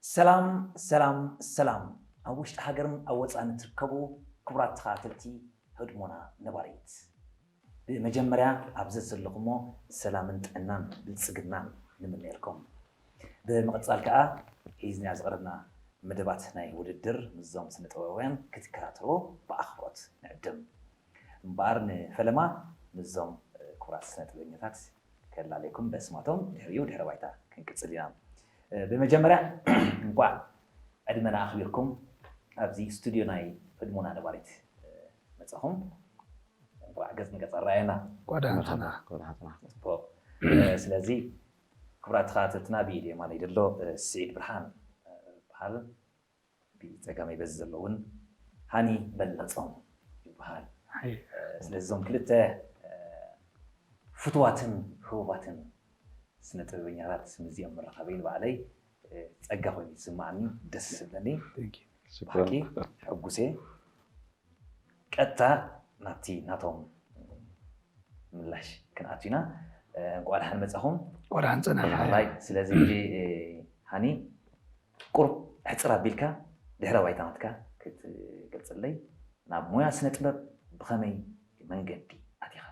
ሰላም ሰላም ሰላም፣ ኣብ ውሽጢ ሃገርን ኣብ ወፃእን እትርከቡ ክቡራት ተኸታተልቲ ህድሞና ነባሪት፣ ብመጀመርያ ኣብ ዘዘለኹሞ ሰላምን ጥዕናን ብልፅግናን ንምነየልኩም። ብምቕፃል ከዓ ሒዝናዮ ዝቐረብና መደባት ናይ ውድድር ምስዞም ስነ ጥበባውያን ክትከታተልዎ ብኣኽብሮት ንዕድም። እምበኣር ንፈለማ ምስዞም ክቡራት ስነ ጥበበኛታት ከላለየኩም በስማቶም ድሕሪኡ ድሕረ ባይታ ክንቅፅል ኢና። ብመጀመርያ እንኳዕ ዕድመና ኣኽቢርኩም ኣብዚ ስቱድዮ ናይ ህድሞና ነባሪት መጻኹም። እንኳዕ ገጽ ንገጽ ኣረኣየና። ጓዳንትና ስለዚ ክቡራት ተኸታተልትና ብኢድ የማነይ ዘሎ ስዒድ ብርሃን በሃል፣ ብጸጋመይ በዚ ዘሎ እውን ሃኒ በለጾም ይበሃል። ስለዚ እዞም ክልተ ፍትዋትን ህቡባትን ስነ ጥበበኛታት ምስዚኦም ምርኻበይ ንባዕለይ ጸጋ ኮይኑ ይስማዓኒ፣ ደስ ዝብለኒ። ብሓቂ ሕጉሴ። ቀጥታ ናብቲ ናቶም ምላሽ ክንኣቱ ኢና። እንቋዕ ደሓን መጻኹም። እንቋዕ ደሓን ጸናሕና። ራይ ስለዚ ሕጂ ሃኒ ቁሩብ ሕጽር ኣቢልካ ድሕረ ባይታ ናትካ ክትገልጽለይ፣ ናብ ሞያ ስነ ጥበብ ብኸመይ መንገዲ ኣቲኻ?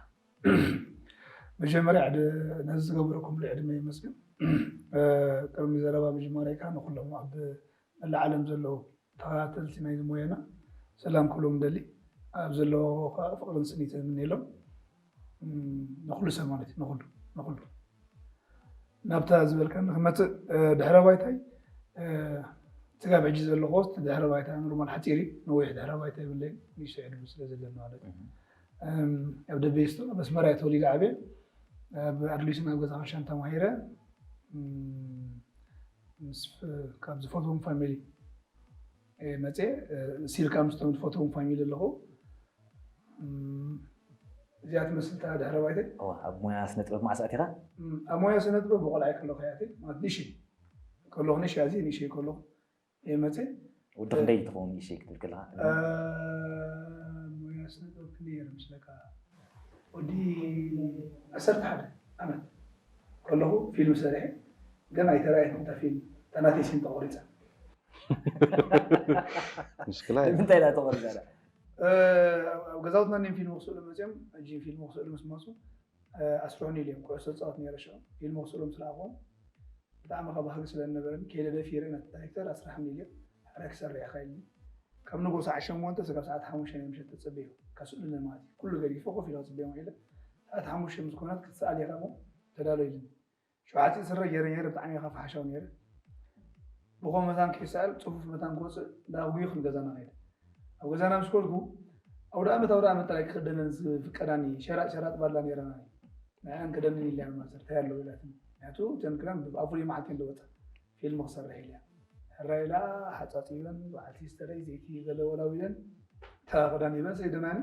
መጀመርያ ነዚ ዝገበረኩምሉ ዕድመ የመስግን። ቅድሚ ዘረባ ምጅማረይ ከዓ ንኩሎም ኣብ መላእ ዓለም ዘለዉ ተኸታተልቲ ናይዚ ሞያና ሰላም ክብሎም ደሊ። ኣብ ዘለዎ ከዓ ፍቕርን ስኒትን የምነየሎም። ንኩሉ ሰብ ማለት እዩ፣ ንኩሉ ንኩሉ ናብታ ዝበልካኒ ክመፅእ ድሕረ ባይታይ ስጋብ ሕጂ ዘለኹ ድሕረ ባይታ ኖርማል ሓፂር እዩ። ነዊሕ ድሕረ ባይታ የብለይን፣ ንእሽተይ ዕድመ ስለ ዘለኒ ማለት እዩ። ኣብ ደበይስቶ ኣብ ኣስመራ እየ ተወሊደ ዓብየ። ኣብ ኣድሊስን ኣብ ገዛ ሻን ተማሂረ። ካብ ዝፈትዎም ፋሚሊ መፅየ። ሲል ካብ ምስቶም ዝፈትዎም ፋሚሊ ኣለኹ። እዚኣ ትመስል እታ ድሕረ ባይተይ። ኣብ ሞያ ስነ ጥበብ መዓስ ኣቲኻ? ኣብ ሞያ ስነ ጥበብ ብቆልዓ ከለኹ ያተ ማለት ንእሽተይ ከለኹ ንእሽተይ ኣዝየ ንእሽተይ ከለኹ እየ መፅየ። ወዲ ክንደይ ትኸውን ንእሽተይ ክትብል ከለኻ? ሞያ ስነ ጥበብ ክንደይ ነይረ መስለካ? ወዲ ዓሰርተ ሓደ ዓመት ከለኹ ፊልም ሰሪሐ፣ ግን ኣይተራእየትን እታ ፊልም፣ እታ ናተይ ሲን ተቖሪፃ። ምሽክላ እዩ። ንምንታይ ዳ ተቖሪፃ ዳ? ኣብ ገዛውትና እኒኦም ፊልም ክስእሉ መፅኦም፣ ሕጂ ፊልም ክስእሉ ምስ መፁ ኣስርሑኒ ኢሎም። ኩዕሶ ዝፃወት ነይረ ሽዑ፣ ፊልም ክስእሎም ስለ ኣኾም ብጣዕሚ ካብ ባህጊ ስለ ዝነበረኒ ከይደ ደፊረ ነቲ ዳይሬክተር ኣስርሓኒ ኢለ ሕራይ ክሰርሕ ኢኻ ኢልኒ። ካብ ንጎ ሰዓት ሸሞንተ ስጋብ ሰዓት ሓሙሽተ ናይ ምሸት ተፀበዮ ከስእሉኒ ማለት እዩ። ኩሉ ገዲፈ ኮፍ ኢለ ክፅበዮም ኢለ ሰዓት ሓሙሽተ ምስ ኮነት ክትሰኣል ኢኻ እሞ ተዳሎ ኢልኒ። ሸውዓተ ስረ ገይረ ነይረ ብጣዕሚ ኢኻ ፈሓሻዊ ነይረ። ብኸም መታን ከይሰኣል ፅፉፍ መታን ክወፅእ እንዳጉዩ ክንገዛና ከይደ። ኣብ ገዛና ምስ ኮድኩ ኣውደ ኣመት ኣውደ ኣመት ጥራይ ክኽደነን ዝፍቀዳኒ ሸራጥ ሸራጥ ባላ ነይረና። ንዕን ክደንን ኢልያ ማዘር እንታይ ኣለዎ ኢላትኒ። ምክንያቱ እተን ክዳን ብኣፉ መዓልቲ እንደ ወፃ ፊልም ክሰርሕ ኢልያ ሕራ ኢላ ሓፃፂበን በዓልቲ ስተረይ ዘይቲ ገለ ወላዊለን እታ ክዳን ሂበን ሰይደናኒ።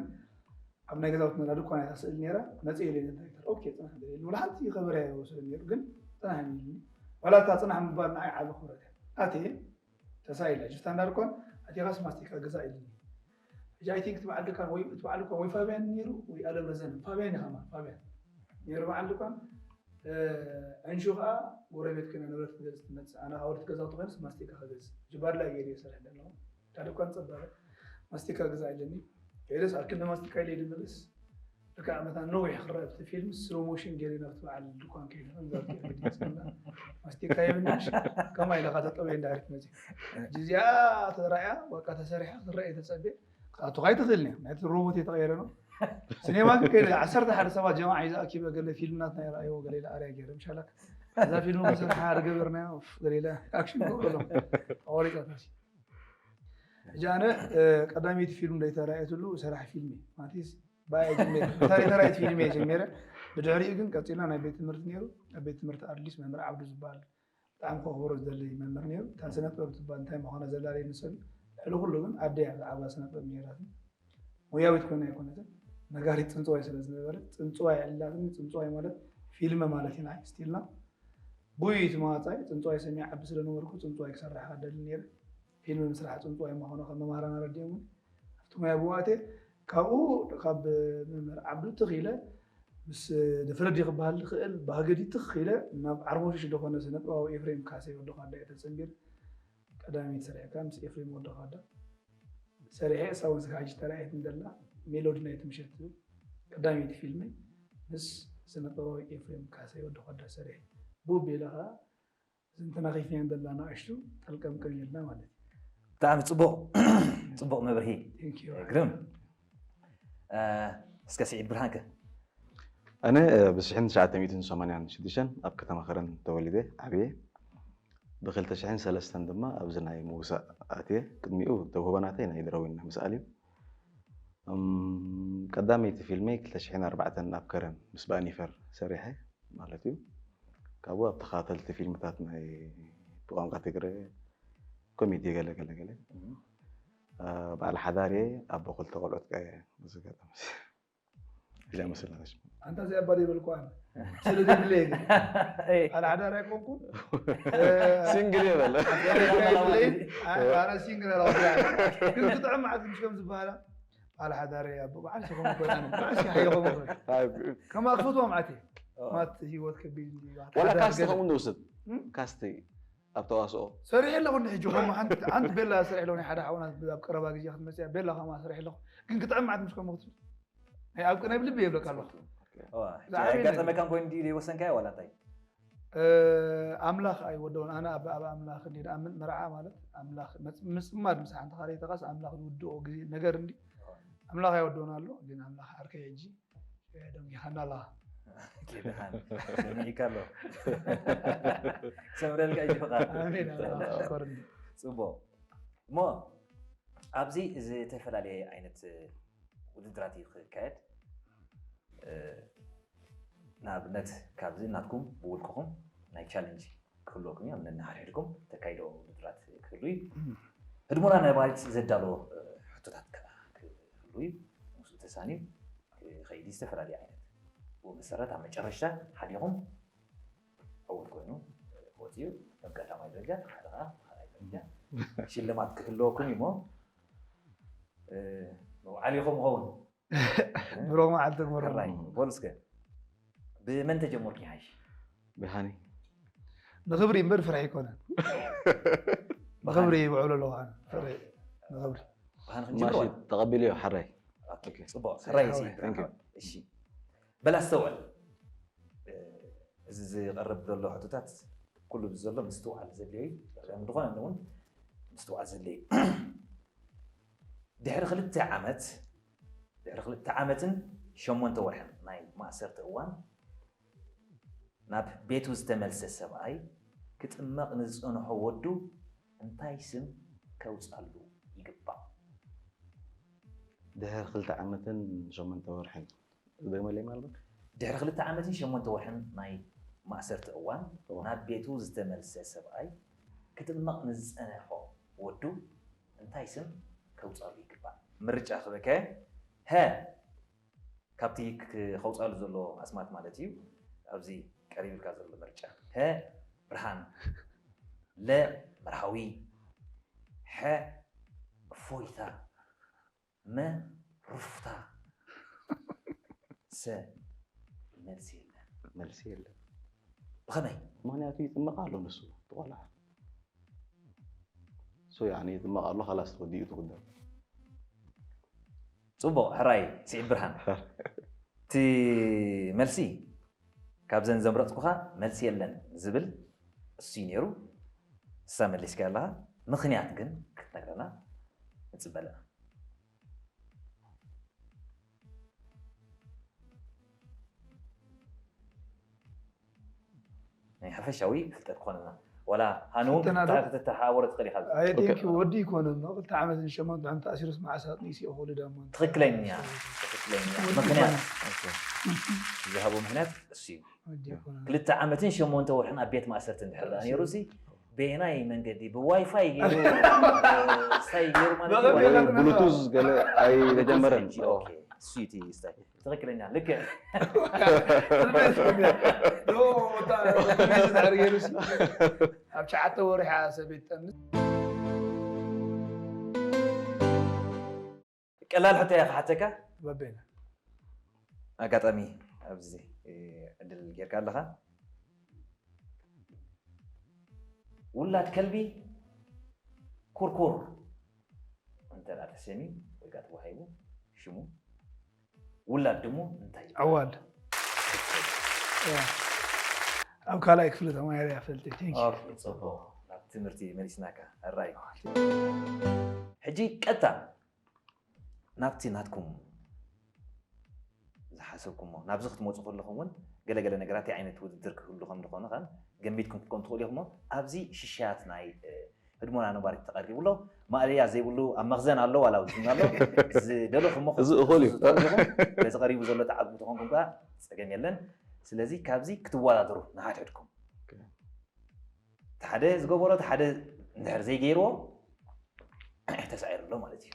ኣብ ናይ ገዛውትና ድኳን እያ ተስእል ነይራ። መፅእ ኢለ ዳይሬክተር ኦኬ ፅናሕ ገለ ኢሉ ወላ ሓንቲ ከበርያ ይወስድ ነይሩ ግን ፅናሕ ኢሉኒ። ዋላ እታ ፅናሕ ምባል ንዓይ ዓቢ ክብረት እያ። ኣትየ ተሳኢለ ሕጂ ስታንዳርድ ኮን ኣቲኻስ ማስቲካ ግዛ ኢሉኒ። ሕጂ ኣይ ቲንክ እቲ በዓል ድኳን ወይ እቲ በዓል ድኳን ወይ ፋብያን ነይሩ ወይ ኣለም ረዘነ ፋብያን ኢኻ ማለት ፋብያን ነይሩ በዓል ድኳን። ዕንሹ ከዓ ጎረቤት ኮይና ንብረት ክገዝ ትመፅእ ኣነ ካብ ወዲ ገዛውቲ ኮይነስ ማስቲካ ክገዝ ጅባድላ ገይረ ይሰርሕ ዘለኹ። እታ ድኳን ፀበበ ማስቲካ ግዛ ኢለኒ። ከይደስ ኣብ ክንዲ ማስቲካ ኢለ ድምልስ ልክዕ መታን ነዊሕ ክረአ ኣብቲ ፊልም ስሎ ሞሽን ገይረ ናብቲ በዓል ድኳን ከይደ ከምዛ ፊልም ድምፅና ማስቲካ የብልሽ ከማ ኢለ ካተጠበ እንዳርክ መፅእ። ሕጂ እዚኣ ተራእያ በቃ ተሰሪሓ ክትረአ ተፀበ። ክኣቱ ካይ ትኽእል ነ ናይቲ ሮቦት የተቐየረ ነው። ሲኔማ ግን ከይደ ዓሰርተ ሓደ ሰባት ጀማዓ ይዛ ኣኪበ ገለ ፊልም ናትና ይረኣይዎ ገለ ኢለ ኣርያ ገይረ ምሻላ እዛ ፊልም መሰርሓ ርገበርናዮ ገለ ኢለ ኣክሽን ገበሎም ተቆሪፃ ታሲ። ሕጂ ኣነ ቀዳመይቲ ፊልም እንዳይተራእየትሉ ሰራሕ ፊልም እዩ ማለትስ ባይ ጀሚረ ብታሪክ ተራእየት ፊልም እየ ጀሚረ። ብድሕሪኡ ግን ቀፂልና ናይ ቤት ትምህርቲ ነይሩ ኣብ ቤት ትምህርቲ ኣድሊስ መምህር ዓብዱ ዝበሃል ብጣዕሚ ከኽብሮ ዝደሊ መምህር ነይሩ። እታ ስነ ጥበብ ትበሃል እንታይ ምዃና ዘላለየኒ ሰብ እዩ። ልዕሊ ኩሉ ግን ኣደይ እያ ዝዓባ ስነ ጥበብ ነይራትኒ። ሞያዊት ኮይና ኣይኮነትን፣ ነጋሪት ጽንጽዋይ ስለ ዝነበረት ጽንጽዋይ ኣዕሊላትኒ። ጽንጽዋይ ማለት ፊልም ማለት ኢና ስቲልና። ብውይቲ መዋጻይ ጽንጽዋይ ሰሚዐ ዓቢ ስለ ነበርኩ ጽንጽዋይ ክሰርሕ እደሊ ነይረ። ፊልም ምስራሕ ጽንጽዋይ ምዃኑ ከም መማህራን ኣረዲኦምኒ። ኣብቲ ሞያ ብዋእተ ካብኡ ካብ መምህር ዓብዱ ትኽ ኢለ ምስ ድፍረዲ ክበሃል ዝኽእል ባህገዲ ትኽ ኢለ ናብ ዓርሞሽሽ ዝኾነ ስነ ጥበባዊ ኤፍሬም ካሴ ወዲ ኳዳ እየ ተጸንቢረ። ቀዳመይቲ ሰሪሕካ ምስ ኤፍሬም ወዲ ኳዳ ሰሪሐ፣ እሳ እውን ስጋ ሕጂ ተራእየት እንደላ ሜሎዲ ናይቲ ምሸት ትብል ቀዳመይቲ ፊልመይ ምስ ስነ ጥበባዊ ኤፍሬም ካሳይ ወዲ ኳዳ ሰሪሐ። ብኡ ቤለ ከዓ ዝንተናኺፍና እንደላ ንኣሽቱ ጠልቀምቀም ኢልና ማለት እዩ። ብጣዕሚ ፅቡቕ ፅቡቕ መብርሂ። Thank you። ግርም። እስከ ስዒድ ብርሃንከ? ኣነ ብሽሕን ትሽዓተ ሚእትን ሰማንያን ሽዱሽተን ኣብ ከተማ ከረን ተወሊደ ዓብየ። ብክልተ ሽሕን ሰለስተን ድማ ኣብዚ ናይ ምውሳእ ኣትየ። ቅድሚኡ ተውህቦ ናተይ ናይ ድረዊን ምስኣል እዩ። ቀዳመይቲ ፊልመይ ክልተ ሽሕን ኣርባዕተን ኣብ ከረን ምስ ባኒፈር ሰሪሐ ማለት እዩ። ካብኡ ኣብ ተኸታተልቲ ፊልምታት ናይ ብቋንቋ ትግረ ኮሜዲ ገለ ገለ ገለ በዓል ሓዳር እየ። ኣቦ ክልተ ቆልዑት ከ እየ። በዚ ኣጋጣሚ እዚኣ መስላታች ኣንታ እዚኣ ባዶ ይበልኩ ኣነ ስለ ዘይብለየ ግን ኣነ ሓዳር ኣይኮንኩን። ሲንግል የበለ ኣነ ሲንግል ኣላ ግን ክጥዕም መዓት ምሽ ከም ዝበሃላ በዓል ሓዳር እየ ኣቦ በዓል ሰኾን ኮይና መዓስ ሓየኾም ከማ ክፈትዋ መዓት እየ ማት ህይወት ከቢድ ወላ ካስቲ ከምኡ ንውስድ ካስቲ ኣብ ተዋስኦ ሰሪሐ ኣለኹ ሕጂ ከም ሓንቲ ቤላ ሰሪሐ ኣለኹ ሓደ ሓውና ኣብ ቀረባ ግዜ ክትመፅያ ቤላ ከማ ሰሪሐ ኣለኹ ግን ክጥዕም መዓት ምሽ ከም ክትብል ናይ ኣብ ቅነ ብልቢ የብለካ ኣለኹ ኣጋጠመካን ኮይኑ ድዩ ዘይወሰንካዮ ዋላ እንታይ ኣምላኽ ኣይወደውን ኣነ ኣብ ኣብ ኣምላኽ እንዲ ኣምን መርዓ ማለት ኣምላኽ ምፅማድ ምስ ሓንቲ ካልእ ተቃስ ኣምላኽ ዝውድኦ ግዜ ነገር እንዲ ኣምላኽ ኣይወደውን ኣሎ ግን ኣምላኽ ዓርከይ ሕጂ ደንጊኻና ኣለኻ ሰሚዒካ ኣሎ ሰምረልካ እዩ ፍቃድ ኣሜን ኣሜን ኣሽኮርኒ ፅቡቅ እሞ ኣብዚ ዝተፈላለየ ዓይነት ውድድራት እዩ ክካየድ ንኣብነት ካብዚ ናትኩም ብውልቅኹም ናይ ቻለንጅ ክህልወኩም እዮም ነንሓድሕድኩም ተካይዶ ውድድራት ክህሉ እዩ ህድሞና ናይ ባሪት ዘዳሎ ሕቶታት ከዓ ክህሉ እዩ ምስኡ ተሳንዩ ክኸይድ ዝተፈላለዩ ዓይነት ብኡ መሰረት ኣብ መጨረሽታ ሓዲኹም ዕውት ኮይኑ ክወፅኡ ከም ቀዳማይ ደረጃ ሓደ ከዓ ካልኣይ ደረጃ ሽልማት ክህልወኩም እሞ መውዓሊ ይኹም ኸውን ብሩኽ መዓልቲ ግበረሉ ሕራይ በሉ እስከ ብመን ተጀመርኩ ይሓይሽ ብሃኒ ንኽብሪ እምበር ፍርሒ ኣይኮነን ብኽብሪ ይውዕሉ ኣለኹ ኣነ ፍርሒ ንኽብሪ ብሃኒ ክንጅምር ማሺ ዋላ ተቐቢለዮ ሓራይ ጽቡቅ ሕራይ እሺ Thank you። እሺ በል ኣስተውዕል እዚ ዝቐርብ ዘሎ ሕቶታት ኩሉ ዘሎ ምስትውዓል ዘድልዮ እዩ ከም ዝኾነ እውን ምስትውዓል ዘድልዮ እዩ ድሕሪ ክልተ ዓመት ድሕሪ ክልተ ዓመትን ሸሞንተ ወርሕን ናይ ማእሰርቲ እዋን ናብ ቤቱ ዝተመልሰ ሰብኣይ ክጥመቕ ንዝጸንሖ ወዱ እንታይ ስም ከውጻሉ ይግባእ ድሕሪ ክልተ ዓመትን ሸሞንተ ወርሕን ደግመለይ ማለት ድሕሪ ክልተ ዓመትን ሸሞንተ ወርሕን ናይ ማእሰርቲ እዋን ናብ ቤቱ ዝተመልሰ ሰብኣይ ክጥመቕ ንዝጸንሖ ወዱ እንታይ ስም ከውጻሉ ይግባእ ምርጫ ክበከ ሀ ካብቲ ከውፃሉ ዘሎ ኣስማት ማለት እዩ ኣብዚ ቀሪብልካ ዘሎ ምርጫ ሀ ብርሃን ለ መርሃዊ ሐ እፎይታ መ ሩፍታ ሰ መልሲ የለን መልሲ የለን ብኸመይ ምክንያቱ ይጥመቕ ኣሎ ንሱ ትቆልዓ ሶ ያኒ ይጥመቕ ኣሎ ካላስ ተወዲኡ ትጉዳይ ፅቡቕ ሕራይ ስዒድ ብርሃን እቲ መልሲ ካብዘን ዘምረፅኩኻ መልሲ የለን ዝብል እሱ እዩ ነይሩ እሳ መሊስካ ኣለኻ ምክንያት ግን ክትነግረና ንፅበ ኣለና ናይ ሓፈሻዊ ፍልጠት ክኾነና ዋላ ሃኒ እውን ክትተሓወረ ትኽእል ኢኻ ወዲ ይኮነ ክልተ ዓመት ንሸሞንተ ዓመት ተኣሲሩስ መዓሳት ንእሲ ይኽእሉ ዳሞ ትኽክለኛ ትኽክለኛ ምክንያት ዝሃቦ ምክንያት እሱ እዩ ክልተ ዓመትን ሸሞንተ ወርሕን ኣብ ቤት ማእሰርቲ እንድሕር ነይሩ ሲ በየናይ መንገዲ ብዋይፋይ ገይሩ ስታይ ገይሩ ማለት ብሉቱዝ ገለ ኣይተጀመረን እሱ እዩ ስታይ ትኽክለኛ ልክዕ ኣብ ሸዓተ ወርሒ ሰበይት ጠንስ ቀላል ሕቶ እያ ክሓተካ በበይና ኣጋጣሚ ኣብዚ ዕድል ጌርካ ኣለኻ ውላድ ከልቢ ኩርኩር እንተ ደኣ ተሰምዩ ወይ ከዓ ተዋሂቡ ሽሙ ውላድ ድሙ እንታይ ይበሃል? ኣዋል። ያ። ኣብ ካልኣይ ክፍሊ ተማሂረ እያ ፈልጠይ። Thank you። ኦኬ፣ ጽቡቕ። ናብ ትምህርቲ መሊስናካ። ሕራይ። ሕጂ ቀጥታ ናብቲ ናትኩም ዝሓሰብኩሞ ናብዚ ክትመፁ ከለኹም እውን ገለገለ ነገራት እንታይ ዓይነት ውድድር ክህሉ ከም ዝኾነ ከም ገንቢትኩም ክትኮኑ ትኽእሉ ኢኹም። ኣብዚ ሽሻያት ናይ ህድሞና ነባሪት ተቐሪቡ ኣሎ። ማእለያ ዘይብሉ ኣብ መኽዘን ኣሎ ዋላ ውዝን ኣሎ። ዝደለኹሞ እዚ እኹል እዩ። በዚ ቀሪቡ ዘሎ ተዓግቡ ተኾንኩም ከዓ ፀገም የለን። ስለዚ ካብዚ ክትወዳደሩ ንሓድሕድኩም ሓደ ዝገበሮ ሓደ እንድሕር ዘይገይርዎ ተሳዒሩ ኣሎ ማለት እዩ።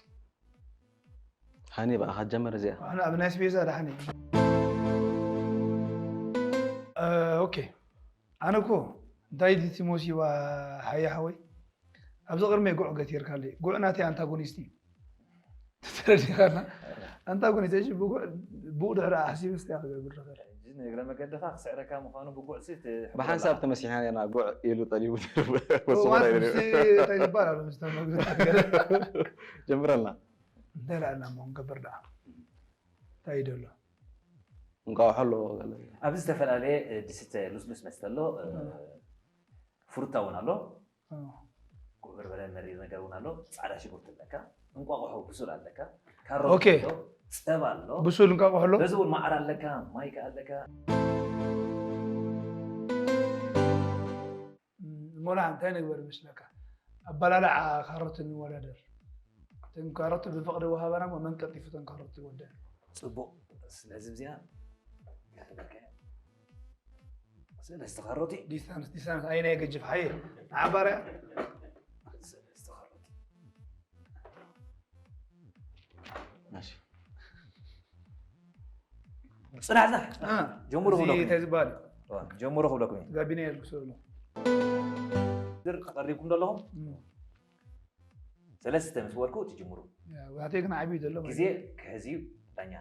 ሃኒ ብኣኻ ጀመር እዚኣ ኣነ ኣብ ናይ ስፔዛ ዳሕኒ ኦኬ ኣነ እኮ እንታይ ድቲ ሞሲባ ሃያ ሓወይ ኣብዚ ቅድሚ ጉዕ ገቲርካለይ ጉዕ ናተይ ኣንታጎኒስት እዩ ተረዲኻና ኣንታጎኒስት እሺ ብጉዕ ብኡ ድሕሪ ኣሕሲብ ስታይ ክገብር ዝኽእል እግረ መገድኻ ክስዕረካ ምዃኑ ብጉዕ ብሓንሳብ ተመሲሕና ና ጉዕ ኢሉ ጠሊቡ ይባላሉ ጀምረልና እንታይ ላልና ሞ ንገብር ደኣ እንታይ ይደሎ እንቋቑሖ ኣለዎ ኣብዚ ዝተፈላለየ ድስተ ሉስሉስ መስተ ኣሎ ፍሩታ እውን ኣሎ ጉዕ በርበረ መሪር ነገር እውን ኣሎ ፃዕዳ ሽጉርቲ ኣለካ እንቋቑሖ ብሱል ኣለካ ካሮት ኣሎ ፀባ ኣሎ ብሱል እንቋቑሖ ኣሎ በዚ እውን ማዓር ኣለካ ማይካ ኣለካ ሞላ እንታይ ንግበር ይመስለካ ኣበላልዓ ካሮት ንወዳደር እተን ካሮት ብፍቕዲ ወሃበና እሞ መን ቀልጢፉ እተን ካሮት ይወደን ፅቡቕ ስለዚ እዚኣ ሰለስተ ካሮት እዩ ዲስታንስ ዲስታንስ ኣይናይ ገጅፍ ሓየ ንዓባርያ ሰለስተ ካሮት ጽናሕ ጽናሕ ጀምሩ ክብለኩም እንታይ ዝበሃል ጀምሩ ክብለኩም እዩ ጋቢና የልግሰሉ ድር ቀሪብኩም ዘለኹም ሰለስተ ምስ በልኩ ትጅምሩ ዋህተይ ግን ዓብዩ ዘሎ ግዜ ክሕዝ እዩ ዳኛ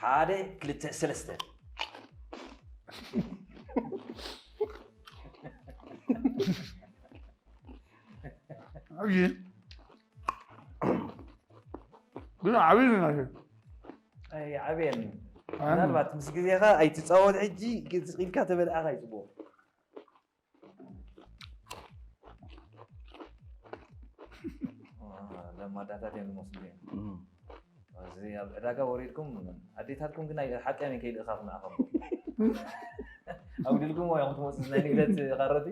ሓደ ክልተ ሰለስተ ዓብዩ ግን ዓብዩ ናት ኣይዓብየን ምናልባት ምስ ግዜኻ ኣይትፃወት ሕጂ ኢልካ ተበልዓኻ ይፅቡቕ ለማዳታት እዮም ዝመስሉ እዮም እዚ ኣብ ዕዳጋ ወሪድኩም ኣዴታትኩም ግን ሓቀሚ ከይልእኻኹም ንኣኸም ኣጉዲልኩም ወይ ክትመፅእ ናይ ንግደት ካረቲ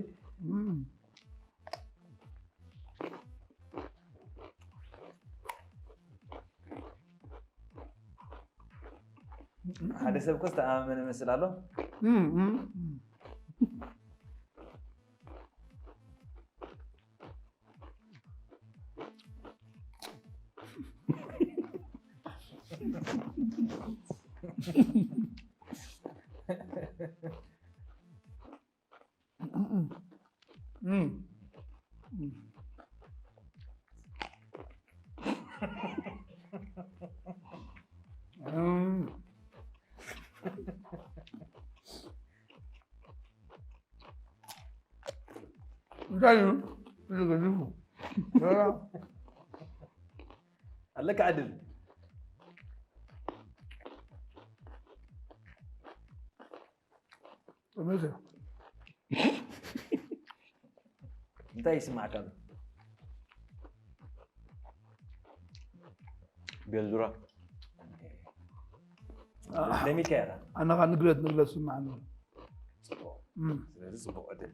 ሓደ ሰብ ኮስ ተኣማመነ መስል ኣሎ እንታይ እዩ እዚ ገዚፉ ኣለካ ዕድል እንታይ ይስማዕካ ቤልዱራ ለሚካ ኢኻ ኣነኻ ንግለት ንግለት ስማዓኒ ስለዚ ፅቡቅ ዕድል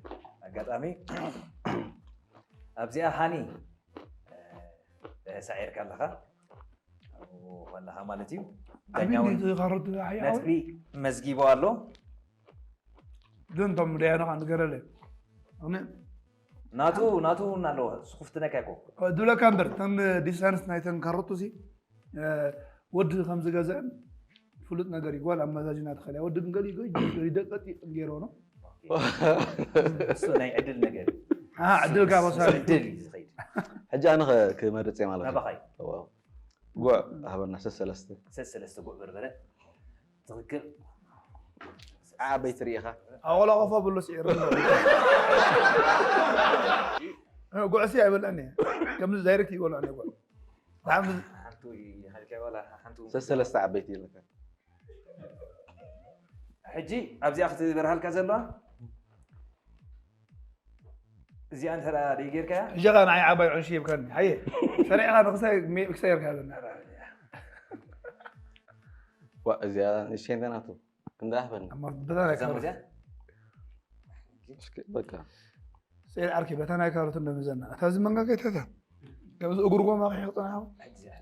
ኣጋጣሚ ኣብዚኣ ሃኒ ሳዒርካ ኣለኻ ኣለኻ ማለት እዩ ዳኛውን ነጥቢ መዝጊቦ ኣሎ ግን ቶም ደያነኻ ንገረለ ናቱ ናቱ እውን ኣለዎ ስኩፍትነካ ይኮ ድብለካ እምበር ተን ዲስታንስ ናይተን ካሮቱ ሲ ወዲ ከም ዝገዝአን ፍሉጥ ነገር እዩ ጓል ኣመዛዚና ተኸልያ ወዲ ግን ገሊኡ ገሊኡ ደቀጢ ገይሮ ነው እሱ ናይ ዕድል ነገር ዕድል ጋር ወሳኒ ዕድል እዩ ዝኸይድ ሕጂ ኣነ ክመርፅ እየ ማለት እዩ ናባኻይ ጉዕ ሃበና ሰሰለስተ ሰሰለስተ ጉዕ በርበረ ትኽክል ዓበይቲ ርኢኻ ኣወላ ቆፎ ብሎ ስዒር ጉዕሲ ኣይበልዕን እየ ከምዚ ዳይሬክት ይበልዖ ነበር። ብጣዕሚ ሓንቲ ይሃልካ ዋላ ሓንቲ እውን ሰለስተ ዓበይቲ ኣለካ ሕጂ ኣብዚኣ ክትበርሃልካ ዘለዋ እዚኣ እንተ ደኣ ደይጌርካያ እጃኻ ንዓይ ዓባይ ዕንሽ ይብካኒ። ሃየ ሰሪዕኻ ንክሳይ ሜ- ክሳይ ይርካ ኣለና። ዋ እዚኣ ንእሽተይ እንተ ናቱ ክንዳ ኣህበኒ እሞ ብታ ናይ እዛ ካሮት እዚኣ እስኪ በቃ ስዒድ ዓርኪ በታ ናይ ካሮት እንደምዘና እታ እዚ መንጋገ ተታ ከምዚ እግሪ ጎማ ክሕጥና ሕጂ እዚኣ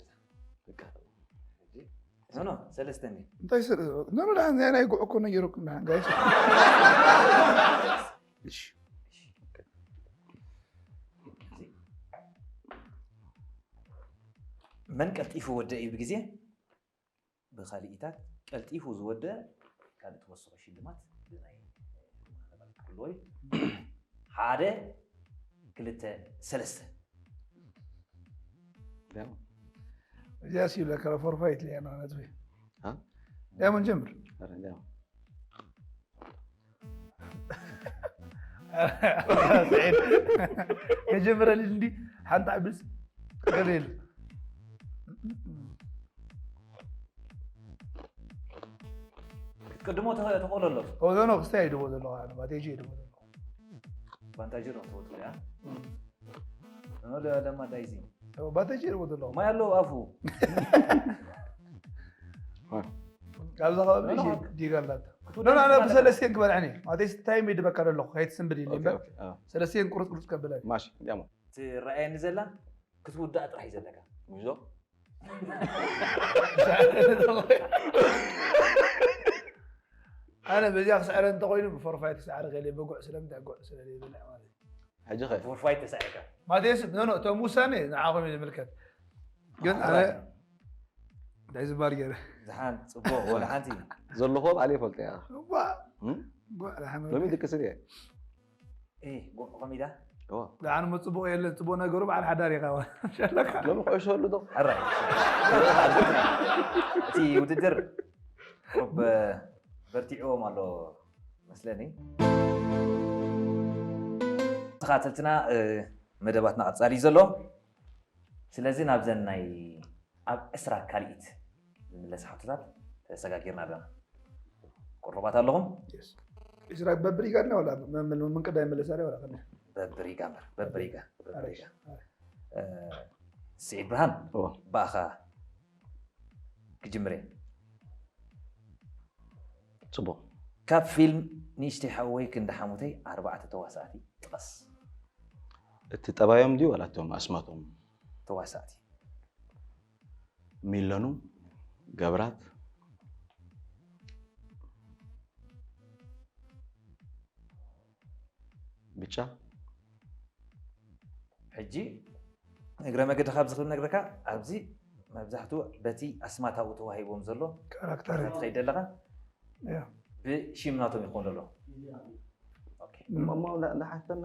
ሕዛ ኖ ኖ ሰለስተ እንዲ እንታይ ስለ ኖ ኖ ደሓን ናይ ናይ ጉዕ እኮ ነጊሩኩም ደሓን ጋይስ እሺ መን ቀልጢፉ ወደ እዩ ግዜ ብካልኢታት ቀልጢፉ ዝወደ ካልእ ትወስኾ ሽልማት ብናይ ክህልዎ እዩ ሓደ ክልተ ሰለስተ እዚኣ ሲብለካ ፎርፋይት ሊያ ማለት ወይ ዳይመንድ ጀምር ከጀምረኒ እንዲ ሓንቲ ዓብስ ገለ የለ ክትቅድሞ ተኸ- ተኽእሎ ኣሎ ኦዞኖ ክስታይ ይድቦ ዘለኹ ኣነ ባቴጂ ይድቦ ዘለኹ ባንታጅር ነው ትወጡ ያ ለማ ዳይዚ ባቴጂ ይድቦ ዘለኹ ማይ ኣለዎ ኣፉ ኣብዚ ከባቢ ዲጋ ኣላታ ኖ ኣነ ብሰለስቴን ክበልዐኒ ማቴስ ታይም ይድበካ ዘለኹ ከይትስንብድ ኢለ እምበር ሰለስቴን ቁርፅ ቁርፅ ከብለኒ ማሽ ዲያሞ ትረኣየኒ ዘላ ክትውዳእ ጥራሕ እዩ ዘለካ ጉዞ ኣነ በዚኣ ክስዕረ እንተኮይኑ ብፎርፋይ ክስዕረ ከይለ ብጉዕ ስለምንታይ ጉዕ ስለዘይበልዕ ማለት እዩ ሕጂ ኸ ፎርፋይ ተሳዒርካ ማቴስ ኖ ኖ እቶም ውሳኔ ንዓኹም እዩ ዝምልከት ግን ኣነ እንታይ ዝበሃል ገይረ ዝሓን ፅቡቅ ወላ ሓንቲ ዘለኹ ባዕለ ይፈልጦ እያ ጓዕ እም? ጓዕ ዝሓመ ሎሚ ድቅስ እየ እ፣ ጎ- ቆሚዳ እዋ ዝሓን ሞ ፅቡቅ የለን ፅቡቅ ነገሩ በዓል ሓዳር ኢኻ ሸለካ ሎሚ ኩዕሾ ኣሉ ዶ ሕራይ እቲ ውድድር ቁብ በርቲዕዎም ኣሎ መስለኒ ተኻተልትና እ፣ መደባትና ቀፃሊ እዩ ዘሎ ስለዚ ናብዘን ናይ ኣብ ዕስራ ካልኢት ዝምለስ ሓቶታት ተሰጋጊርና ኣለና ቁሩባት ኣለኹም ኢስራኤል በብሪጋ ድና ወላ ምንቅዳ ይመለሳ ወላ ከ በብሪጋ እምበር በብሪጋ በብሪጋ እ፣ ስዒድ ብርሃን እዋ ብኣኻ ክጅምር እየ ፅቡቅ ካብ ፊልም ንእሽተይ ሓወይ ክንዲ ሓሙተይ ኣርባዕተ ተዋሳእቲ ጥቐስ እቲ ጠባዮም ድዩ ዋላ እቶም ኣስማቶም ተዋሳእቲ ሚለኑ ገብራት ብጫ ሕጂ እግረ መገዲ ካብ ዝኽእል ነግረካ ኣብዚ መብዛሕትኡ በቲ ኣስማታኡ ተዋሂቦም ዘሎ ካራክተር ትኸይድ ኣለኻ ያ። ብሽም ናቶም ይኾን ዘሎ ኦኬ። እሞ እንዳሓተና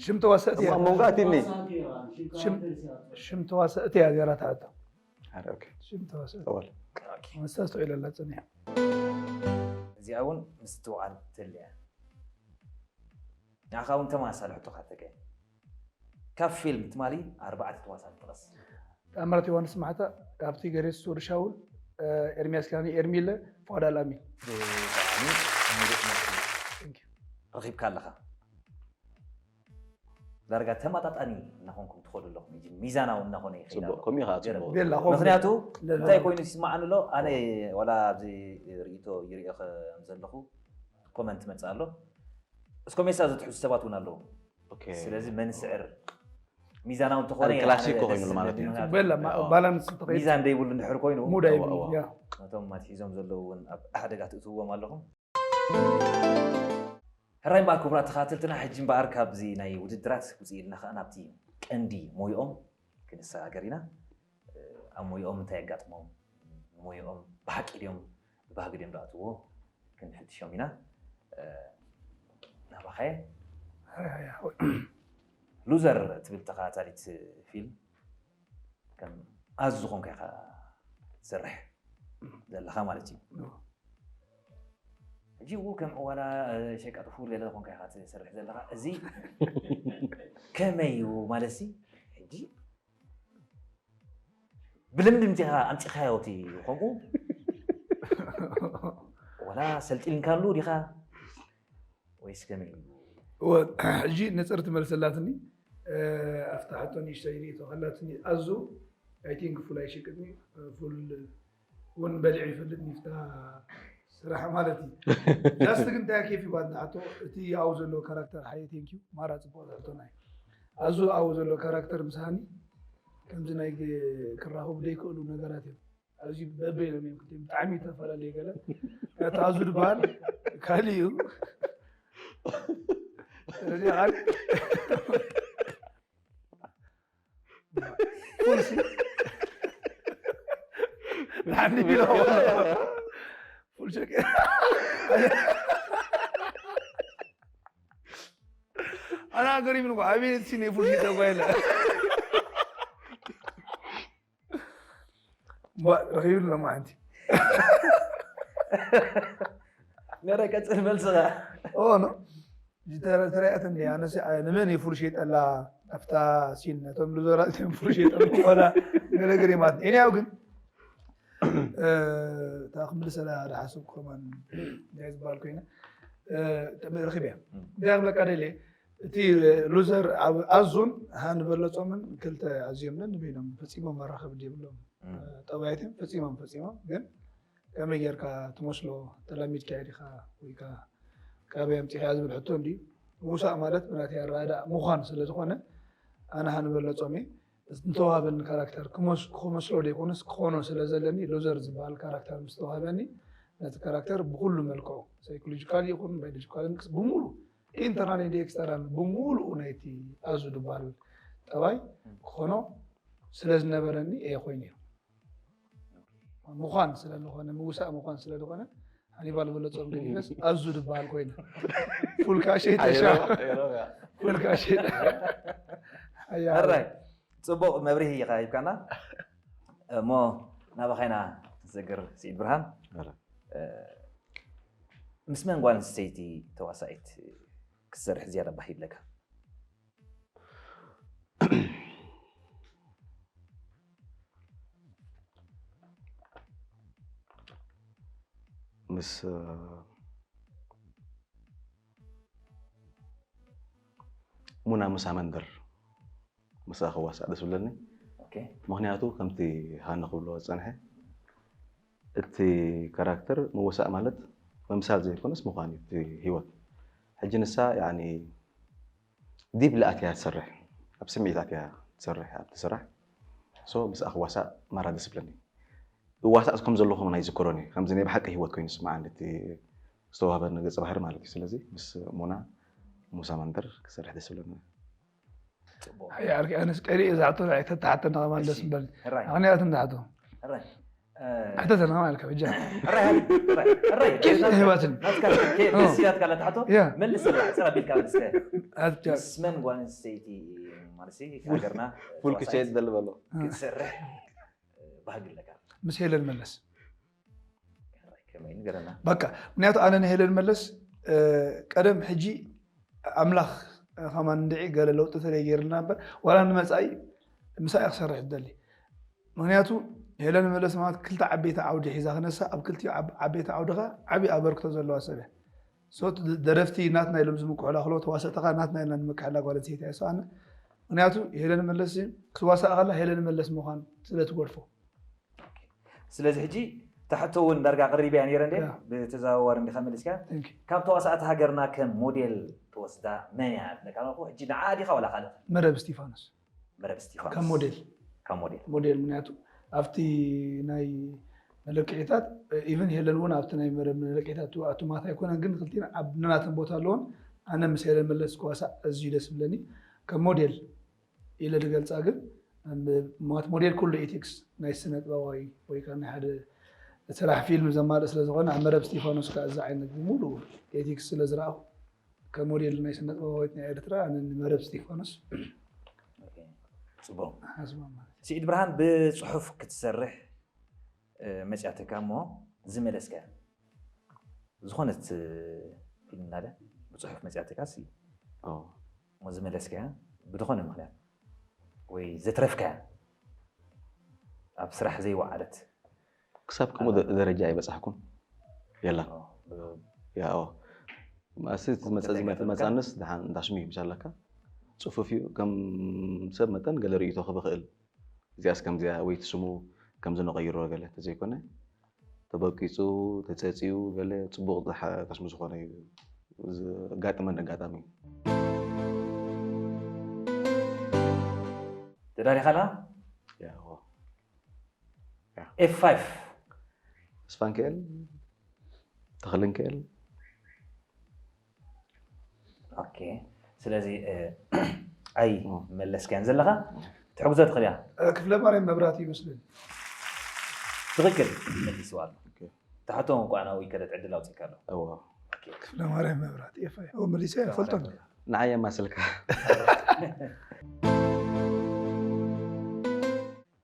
ሽም ተዋሰእቲ እያ እሞ መንጎ ኣቲኒ ሽም ተዋሰእቲ እያ ገይራታ ኣቶ ሓደ ኦኬ ሽም ተዋሰእቲ ጠወል መስተ ኣስተውዒለላ ፅኒያ እዚኣ እውን ምስትውዓል ትልያ ንዓኻ እውን ተመሳሳሊ ሕቶ ካተገ ካብ ፊልም ትማሊ ኣርባዕተ ተዋሳእቲ ጥቐስ ተኣምራት ዮሃንስ ማሕታ ካብቲ ገሬስ ሱር ሻውል ኤርሚያስ ካኒ ኤርሚለ ፏድ ኣልኣሚን ብጣዕሚ ምሩቕ መልሲ ረኺብካ ኣለኻ ዳርጋ ተመጣጣኒ እናኾንኩም ትኸዱ ኣለኹም ሕጂ ሚዛናዊ እናኾነ ይኸይድ ፅቡቅ ኣሎ ከምኡ ከዓ ገረብ። ፅቡቅ ቤላ ምክንያቱ ለለ- እንታይ ኮይኑ ይስማዓኒ ኣሎ ኣነ ዋላ ኣብዚ ርእቶ ይሪኦ ከም ዘለኹ ኮመንት መፅእ ኣሎ እስኮ ሜሳ ዘትሕዙ ሰባት እውን ኣለዉ ኦኬ ስለዚ መንስዕር ሚዛናዊ እንተኾነ ኣይ፣ ክላሲኮ ኮይኑ ማለት እዩ። ቤላ ኣዎ። ባላንስ እንተኸይድ ሚዛን ደይብሉ እንድሕር ኮይኑ ሙድ እዋ፣ ኣይብሉ እዋ። ያ ነቶም ኣትሒዞም ዘለዉ እውን ኣብ ሓደጋ ትእትውዎም ኣለኹም ሕራይ እምበኣር ክቡራት ተኻተልትና ሕጂ እምበኣር ካብዚ ናይ ውድድራት ውፅእ ኢልና ከዓ ናብቲ ቀንዲ ሞይኦም ክንሰጋገር ኢና ኣብ ሞይኦም እንታይ ኣጋጥሞም ሞይኦም ብሓቂ ድዮም ብባህጊ ድዮም ዝኣትዎ ክንፍትሾም ኢና ናባኸ ሉዘር ትብል ተኸታታሊት ፊልም ከም ኣዝ ዝኾንካ ኢኻ ትሰርሕ ዘለኻ ማለት እዩ ሕጂ እው ከም ዕዋላ ሸቃጥፉ ገለ ዝኾንካ ኢኻ ትሰርሕ ዘለኻ እዚ ከመይ እዩ ማለት ሲ ሕጂ ብልምዲ ምፂኻ ኣምፂኻዮ እቲ ከምኡ ወላ ሰልጢንካሉ ዲኻ ወይስ ከመይ እዩ? እወ፣ ሕጂ ንፅርቲ መልሰላትኒ። ኣብታ ሕቶ ንእሽተይ ርእቶ ከላትኒ ኣዙ ኣይ ቲንክ ፉል ኣይሽቅጥኒ፣ ፉል እውን በሊዑ ይፈልጥ ንፍታ ስራሕ ማለት እዩ። ዳስቲ ግን እንታይ ኬፍ ይባል ንሓቶ እቲ ኣብኡ ዘሎ ካራክተር ሓየ ቴንኪዩ ማራ ፅቡቅ ዝሕቶና እዩ። ኣዙ ኣብኡ ዘሎ ካራክተር ምስ ሃኒ ከምዚ ናይ ግ- ክራኸቡ ዘይክእሉ ነገራት እዮም። ኣብዚ በበይኖም እዮም ክልቲኦም ብጣዕሚ ዝተፈላለዩ ገለ እቲ ኣዙ ዝበሃል ካሊእ እዩ። ስለዚ ሓደ ፉልሲ ንሓኒ ቢሎ ፉል ሸቀ ኣና ገሪም ንኳ ኣቤት ሲኔ ፉል ሸቀ ጓይለ ረኺብሉ ሎማ ሓንቲ ነረ ቀፅል መልስኻ ኦ ኖ ተረያት እንዲ ኣነስ ንመን ይፉል ሸጠላ ኣብታ ሲን ነቶም ሉዘራት እዮም ፉል ሸጠላ ሆና ገለገለ ማለት ኤኒያው ግን እታ ክምልሰላ ሓደ ሓሳብ ከማን እንታይ ዝበሃል ኮይነ ረኺብ እያ እንታይ ክብለካ ደልየ እቲ ሉዘር ኣብ ኣዙን ሃንበለፆምን ክልተ ኣዝዮም ነንበይኖም ፈፂሞም መራኸቢ የብሎም ጠባያት እዮም ፈፂሞም ፈፂሞም ግን ከመይ ጌርካ ትመስሎ ተላሚድካ ዲኻ ወይ ከዓ ካበይ ኣምፂኻ ዝብል ሕቶ እንዲ ምውሳእ ማለት ብናተይ ኣረዳድኣ ምዃን ስለ ዝኾነ ኣነ ሃንበለፆም እየ ንተዋህበኒ ካራክተር ክመስሎ ዘይኮነስ ክኾኖ ስለ ዘለኒ ሉዘር ዝበሃል ካራክተር ምስ ተዋህበኒ ነቲ ካራክተር ብኩሉ መልክዑ ሳይኮሎጂካል ይኹን ባዮሎጂካል ብምሉ ኢንተርናል ኤክስተርናል ብምሉኡ ናይቲ ኣዙ ዝበሃል ጠባይ ክኾኖ ስለ ዝነበረኒ እየ ኮይኑ እዩ ምዃን ስለ ዝኾነ ምውሳእ ምዃን ስለ ዝኾነ ሃኒባል በለፆም ገዲፈስ ኣዙ ዝበሃል ኮይኑ ፉልካ ሸይጠሻ ፉልካ ሸይጠ ሕራይ ፅቡቕ መብርሂ ኢኻ ሂብካና እሞ ናባኻ ኢና ክንሰግር ስዒድ ብርሃን ምስ መን ጓል ኣንስተይቲ ተዋሳኢት ክትሰርሕ ዝያዳ ባህ ይብለካ ምስ ሙና ምሳ መንደር ምስኣ ክዋሳእ ደስ ብለኒ ምክንያቱ ከምቲ ሃኒ ክብሎ ዝፀንሐ እቲ ካራክተር ምውሳእ ማለት ምምሳል ዘይኮነስ ምዃን እዩ እቲ ህይወት ሕጂ ንሳ ዲብ ልኣትያ ትሰርሕ ኣብ ስምዒት ኣትያ ትሰርሕ ኣብቲ ስራሕ ሶ ምስኣ ክዋሳእ ማራ ደስ ብለኒ እዋሳእ ከም ዘለኹ ናይ ዝክሮን እዩ ከምዚ ናይ ብሓቂ ህይወት ኮይኑ ስማዓኒ እቲ ዝተዋህበኒ ገፀ ባህሪ ማለት እዩ ስለዚ ምስ ሙና ሙሳ መንደር ክሰርሕ ደስ ብለኒ ኣርኪ ኣነስ ቀሊእ እዛ ሕቶ ተተሓተና ከማን ደስ ምበል ምክንያቱ እንዳሕቶ ሕተተና ማለት ካብ እጃ ኬፍ ህባትን ደስ ኢላትካ ለትሓቶ መልስ ስራ ቢልካ መልስከ ምስ መን ጓል ኣንስተይቲ ማለት ሃገርና ፉል ክሸይጥ ዘልበሎ ክትሰርሕ ባህጊ ኣለካ ምስ ሄለን መለስ ከመይ ንገረና በቃ ምክንያቱ ኣነ ንሄለን መለስ ቀደም ሕጂ ኣምላኽ ከማን እንድዒ ገለ ለውጢ ተለይ ገይርልና እምበር ዋላ ንመፃኢ ምሳይ ክሰርሕ ዝደሊ ምክንያቱ ሄለን መለስ ማለት ክልተ ዓበይቲ ዓውዲ ሒዛ ክነሳ ኣብ ክልቲኡ ዓበይቲ ዓውዲ ከዓ ዓብዪ ኣበርክቶ ዘለዋ ሰብ እያ ደረፍቲ ናትና ኢሎም ዝምክሑላ ክሎ ተዋሰጥኻ ናትና ኢልና ንምክሕላ ጓል ኣንስተይቲ እያ ሰኣነ ምክንያቱ ሄለን መለስ ክትዋሳእ ከላ ሄለን መለስ ምዃን ስለ ትጎድፎ ስለዚ ሕጂ ታሕቶ እውን ዳርጋ ቅሪብ እያ ነይረ እንደ ብተዘዋዋሪ እንዲኻ መሊስካ ካብ ተዋሳእቲ ሃገርና ከም ሞዴል ተወስዳ መን እያ ኣለካ ሕጂ ንዓ ዲኻ ዋላ ካልእ መረብ እስቲፋኖስ መረብ እስቲፋኖስ ከም ሞዴል ከም ሞዴል ሞዴል ምክንያቱ ኣብቲ ናይ መለክዒታት ኢቨን ሄለን እውን ኣብቲ ናይ መረብ መለክዒታት ኣቱማት ኣይኮነን ግን ክልቲን ኣብ ነናተን ቦታ ኣለዎን ኣነ ምስ ሄለን መለስ ክዋሳእ ኣዝዩ ደስ ብለኒ ከም ሞዴል ኢለ ዝገልፃ ግን ማለት ሞዴል ኩሉ ኤቲክስ ናይ ስነ ጥበባዊ ወይ ከዓ ናይ ሓደ ስራሕ ፊልም ዘማልእ ስለ ዝኾነ ኣብ መረብ ስቲፋኖስ ከዓ እዚ ዓይነት ብሙሉ ኤቲክስ ስለ ዝረኣኹ ከም ሞዴል ናይ ስነ ጥበባዊት ናይ ኤርትራ ኣነ ንመረብ ስቲፋኖስ ፅቡቅ ስዒድ ብርሃን ብፅሑፍ ክትሰርሕ መፅያትካ እሞ ዝመለስካ ዝኾነት ፊልም እናደ ብፅሑፍ መፅያትካ እሞ ዝመለስካ ብዝኾነ ምኽንያት ወይ ዘትረፍካያ ኣብ ስራሕ ዘይወዓለት? ክሳብ ከምኡ ደ- ደረጃ ኣይበፃሕኩን። የላን። ያ ኦ ማእሲ ዝመፀ ዝመፀ መፃንስ ደሓን እንዳሽሙ ይምሻለካ። ፅፉፍ እዩ። ከም ሰብ መጠን ገለ ርእይቶ ክበኽእል እዚኣስ ከምዚኣ ወይ ትስሙ ከምዚ ነቐይሮ ገለ ተዘይኮነ፣ ተበቂፁ ተፀፂኡ ገለ ፅቡቕ ዝሓ- ታሽሙ ዝኾነ እዩ። ዘጋጥመን ኣጋጣሚ እዩ። ተዳሊኻላ? ያ ኦ ኤፍ ፋይቭ ተስፋንክኤል ተኽልንክኤል ኦኬ። ስለዚ ኣይ መለስካያን ዘለኻ ትሕግዞ ትኽእል እያ። ክፍለ ማርያም መብራት ይመስለኒ። ትኽክል መሊስዋ ኣሎ። ተሓቶም እንኳ ናብኡ ይከደት ዕድል ኣውፅእካ ኣሎ። እዎ ክፍለ ማርያም መብራት ኤፋይ መሊሰ ይፈልጦ። ንዓይ የማስልካ።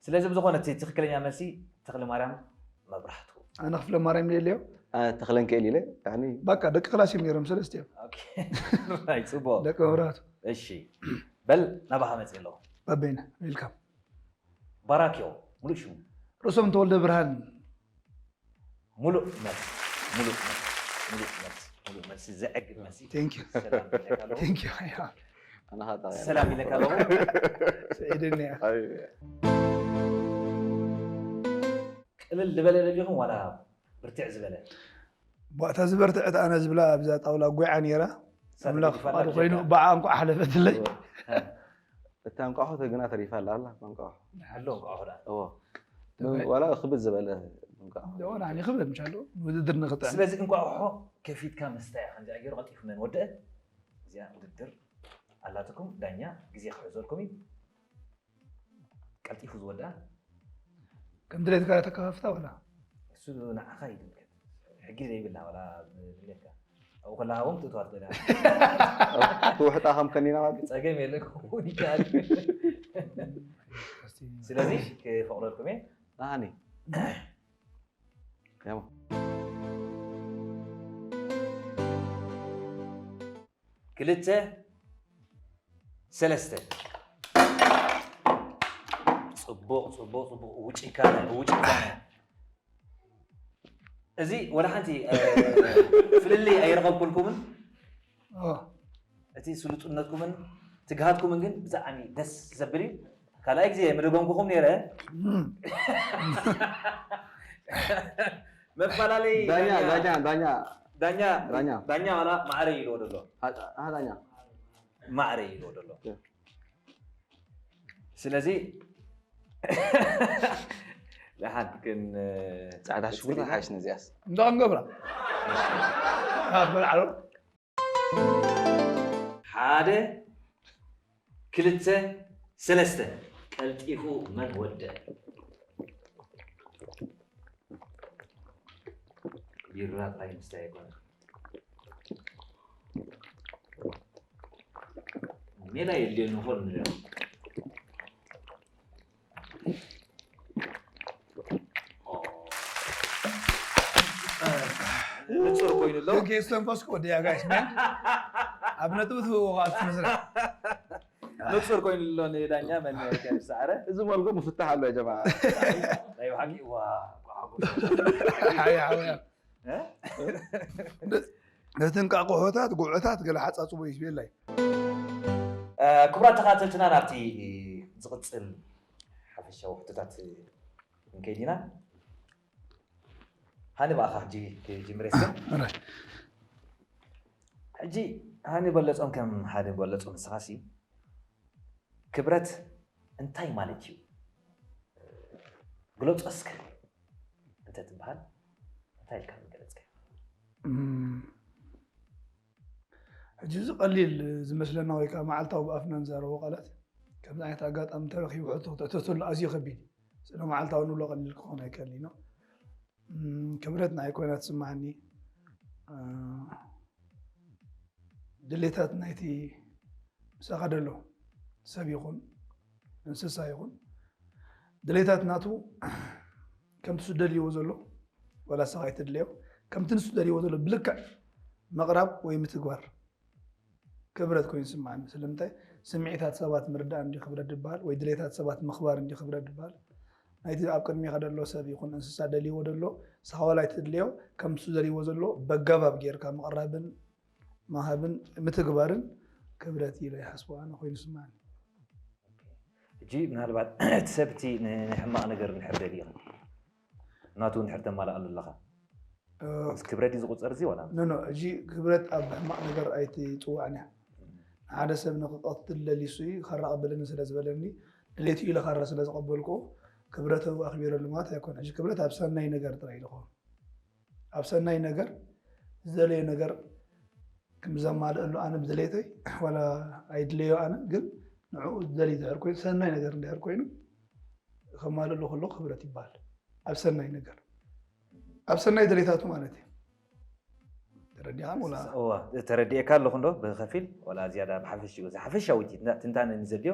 ስለዚ ብዝኾነ እቲ ትኽክለኛ መልሲ ተኽለ ማርያም መብራህቱ። ኣነ ክፍለ ማርያም የለዮ። ተኽለንክኤል ኢለ በቃ ደቂ ክላስ እዮም ነይሮም ሰለስቲኦም። ራይ ፅቡቅ። ደቂ መብራህቱ። እሺ በል ናባኻ መፅእ ኣለኹ። በበይነ ዌልካም። ባራኪዮ ሙሉእ ሽሙ ርእሶም ተወልደ ብርሃን። ሙሉእ መልሲ ሙሉእ መልሲ ሙሉእ መልሲ ሙሉእ መልሲ ዘዕግብ መልሲ። Thank you። ሰላም ኢለካ ኣለኹ። Thank you። ሰላም ኢለካ ኣለኹ። ሰኢድኒ። ቅልል ዝበለ ደሊኹም ዋላ ብርትዕ ዝበለ? ባእታ ዝበርትዐት ኣነ ዝብላ ኣብዛ ጣውላ ጒዓ ነይራ። ኣምላኽ ፍቓዱ ኮይኑ ብዓ እንኳዕ ሓለፈትለይ። እታ እንቋሖ ግና ተሪፋ ኣላ ኣላ እንቋሖ። ኣሎ እንቋሖ ደኣ። እዎ ዋላ ክብድ ዝበለ እንቋሖ። ዶ ናኒ ክብድ ምሻሉ ውድድር ንኽጥዕም። ስለዚ እንቋሖ ከፊትካ ምስታይ ከምዚኣ ገይሩ ቀልጢፉ መን ወደአ? እዚኣ ውድድር ኣላትኩም። ዳኛ ግዜ ክሕዘልኩም እዩ። ቀልጢፉ ዝወድኣ ከም ድሌትካ ተከፋፍታ ወላ እሱ ንዓኻ ይድምከት። ሕጊ ዘይብልና ወላ ድሌትካ ኣብኡ ከላ ሃቦም ትእትዋ ትኽእል ኢኻ። ክውሕጣ ከም ከኒና ማለት እዩ። ጸገም የለ ክኸውን ይከኣል። ስለዚ ክፈቕደልኩም እየ። ኣኒ ያሞ ክልተ ሰለስተ። ጽቡቕ ጽቡቕ ጽቡቕ። ውጭካ ውጭካ። እዚ ወላ ሓንቲ ፍልልይ ኣይረኸብኩልኩምን። እቲ ስሉጥነትኩምን ትግሃትኩምን ግን ብጣዕሚ ደስ ዘብል እዩ። ካልኣይ ግዜ ምደገምኩኹም ነይረ። መፈላለይ ዳኛ ዳኛ ዳኛ ዳኛ ዳኛ። ዳኛ ዋላ ማዕረ ኢልዎ ደሎ አ- አ- ዳኛ ማዕረ ኢልዎ ደሎ። ስለዚ ደሓን ክን ፃዕዳ ሽጉርቲ ሓይሽ ነዚኣስ እንዳ ክንገብራ በልዓሎ። ሓደ ክልተ ሰለስተ። ቀልጢፉ መን ወደ ቢራ ጥራይ ምስታይ ኣይኮነ። ሜላ የድልየኒ ኾን ንሪኦ። ንፁር ኮይኑ ኣሎ። ጌስ ተንፈስ ክወደያ ጋይስ ኣብ ነጥቢ ትህወ ትመስላ። ንፁር ኮይኑ ኣሎ ንዳኛ መን ከም ዝሰዓረ። እዚ መልጎ ምፍታሕ ኣሎ ጀማ። ናይ ብሓቂ ዋ ጓሓጎ። ሓያ ሓያ ነቲ እንቃቆሖታት ጉዕታት ገለ ሓፃፅቦ ይስቤላይ። ክቡራት ተኻተልትና ናብቲ ዝቕፅል ሓፈሻዊ ሕቶታት ክንከይድ ኢና። ሃኒ ብኣኻ ሕጂ ክጅምር የስከ ሕጂ ሃኒ በለጾም ከም ሓደ በለጾም ንስኻሲ ክብረት እንታይ ማለት እዩ? ግለጾ እስከ እንተ ትበሃል እንታይ ኢልካ ምገለጽካዮ? ሕጂ እዚ ቀሊል ዝመስለና ወይ ከዓ መዓልታዊ ብኣፍና ንዛረቦ ቃላት ከምዚ ዓይነት ኣጋጣሚ ተረኪቡ ሕቶ ክተእተተሉ ኣዝዩ ከቢድ እዩ። ስለ መዓልታዊ ንብሎ ቀሊል ክኾን ኣይክእል ኢና። ክብረት ንዓይ ኮይና ትስማዓኒ። ድሌታት ናይቲ ምሳኻ ደሎ ሰብ ይኹን እንስሳ ይኹን ድሌታት ናቱ ከምቲ ንሱ ደልይዎ ዘሎ ዋላ ንስኻ ኣይትድለዮ ከምቲ ንሱ ደልይዎ ዘሎ ብልክዕ ምቕራብ ወይ ምትግባር ክብረት ኮይኑ ይስምዓኒ። ስለምንታይ? ስምዒታት ሰባት ምርዳእ እንዲ ክብረት ዝበሃል፣ ወይ ድሌታት ሰባት ምኽባር እንዲ ክብረት ዝበሃል። ናይቲ ኣብ ቅድሜኻ ዘሎ ሰብ ይኹን እንስሳ ደልይዎ ደሎ፣ ንስኻ ዋላ ኣይትድልዮ፣ ከምሱ ደልይዎ ዘሎ በጋባብ ጌርካ ምቕራብን ምሃብን ምትግባርን ክብረት ኢለ ይሓስቦ ኣነ ኮይኑ ይስምዓኒ። ሕጂ ምናልባት እቲ ሰብ እቲ ን- ንሕማቕ ነገር እንድሕር ደልዩ ናቱ እንድሕር ተማልኣሉ ኣለኻ እ፣ ምስ ክብረት እዩ ዝቁፀር እዚ ዋላ ኖ ኖ፣ ሕጂ ክብረት ኣብ ሕማቕ ነገር ኣይትፅዋዕን እያ። ንሓደ ሰብ ንክቐትል ለሊሱ እዩ ከራቕብለኒ ስለ ዝበለኒ ድሌቱ ኢለ ካራ ስለ ዝቐበልኩ ክብረተዊ ኣኽቢረሉ ማለት ኣይኮነ። ሕጂ ክብረት ኣብ ሰናይ ነገር ጥራይ እዩ ዝኸውን። ኣብ ሰናይ ነገር ዝደለዮ ነገር ክምዘማልእሉ ኣነ ብድሌተይ ዋላ ኣይድለዮ ኣነ ግን ንዕኡ ዝደሊ ድሕር ኮይኑ ሰናይ ነገር እንድሕር ኮይኑ ከማልእሉ ከሎ ክብረት ይበሃል። ኣብ ሰናይ ነገር ኣብ ሰናይ ድሌታቱ ማለት እዩ። ተረዲኻን ወላ እዋ ተረዲኤካ ኣለኹ እንዶ ብኸፊል ዋላ ዝያዳ ብሓፈሽኡ እዚ ሓፈሻዊ እቲ ትንታነ ንዘድልዮ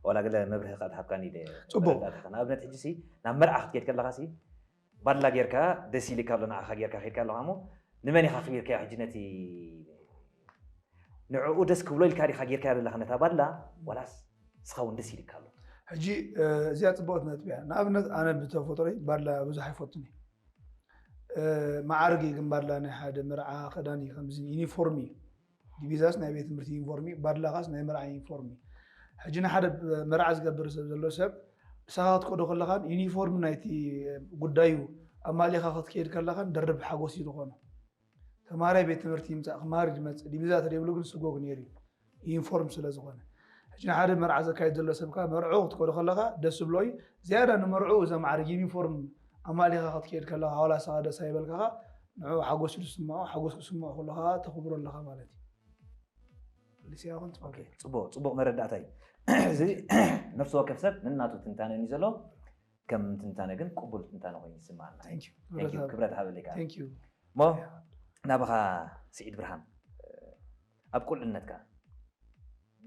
ዋላ ገለ መብርሂ ካ ትሃብካኒ ኢለ ጽቡቕ። ተረዳእካ። ንኣብነት ሕጂ ሲ ናብ መርዓ ክትከይድ ከለኻ ሲ ባድላ ጌርካ ደስ ኢልካ ኣሎ ንዓኻ ጌርካ ከይድካ ኣለኻ እሞ ንመን ኢኻ ኣኽቢርካዮ ሕጂ ነቲ ንዕኡ ደስ ክብሎ ኢልካ ዲኻ ጌርካያ ዘለኻ ነታ ባድላ ዋላስ ንስኻ እውን ደስ ኢልካ ኣሎ ሕጂ እ፣ እዚኣ ፅቡቕቲ ነጥቢ እያ። ንኣብነት ኣነ ብተፈጥሮይ ባድላ ብዙሕ ኣይፈቱን እየ። እ፣ መዓርግ እዩ ግን ባድላ ናይ ሓደ መርዓ ክዳን እዩ ከምዚ ዩኒፎርም እዩ። ዲቪዛስ ናይ ቤት ትምህርቲ ዩኒፎርም እዩ፣ ባድላ ኻስ ናይ መርዓ ዩኒፎርም እዩ። ሕጂ ንሓደ መርዓ ዝገብር ሰብ ዘሎ ሰብ ንስኻ ክትከዶ ከለኻን ዩኒፎርም ናይቲ ጉዳዩ ኣማሊኻ ክትከይድ ከለኻን ደርብ ሓጎስ እዩ ዝኾኖ። ተማሃራይ ቤት ትምህርቲ ይምፃእ ክመሃር ይመፅእ ዲቪዛ ተደይብሉ ግን ስጎግ ነይሩ እዩ። ዩኒፎርም ስለ ዝኾነ ሕጂ ንሓደ መርዓ ዘካይድ ዘሎ ሰብካ መርዑ ክትከዶ ከለኻ ደስ ዝብሎ እዩ። ዝያዳ ንመርዑ እዛ ማዕርግ ዩኒፎርም ኣማሊኻ ክትከይድ ከለኻ ዋላ ንስኻ ደስ ኣይበልካኻ ንዑ ሓጎስ እዩ ዝስምዖ። ሓጎስ ክስምዖ ከሎ ከዓ ተኽብሮ ኣለኻ ማለት እዩ። ፖሊሲ ይኹን ትፈቅድ። ጽቡቅ ጽቡቅ መረዳእታ እዩ። እዚ ነፍሲ ወከፍ ሰብ ንናቱ ትንታነ እዩ ዘሎ። ከም ትንታነ ግን ቅቡል ትንታነ ኮይኑ ይስምዓና። Thank you። Thank you፣ ክብረት ሃበለይ ከዓ Thank you። እሞ ናባኻ ስዒድ ብርሃን ኣብ ቁልዕነትካ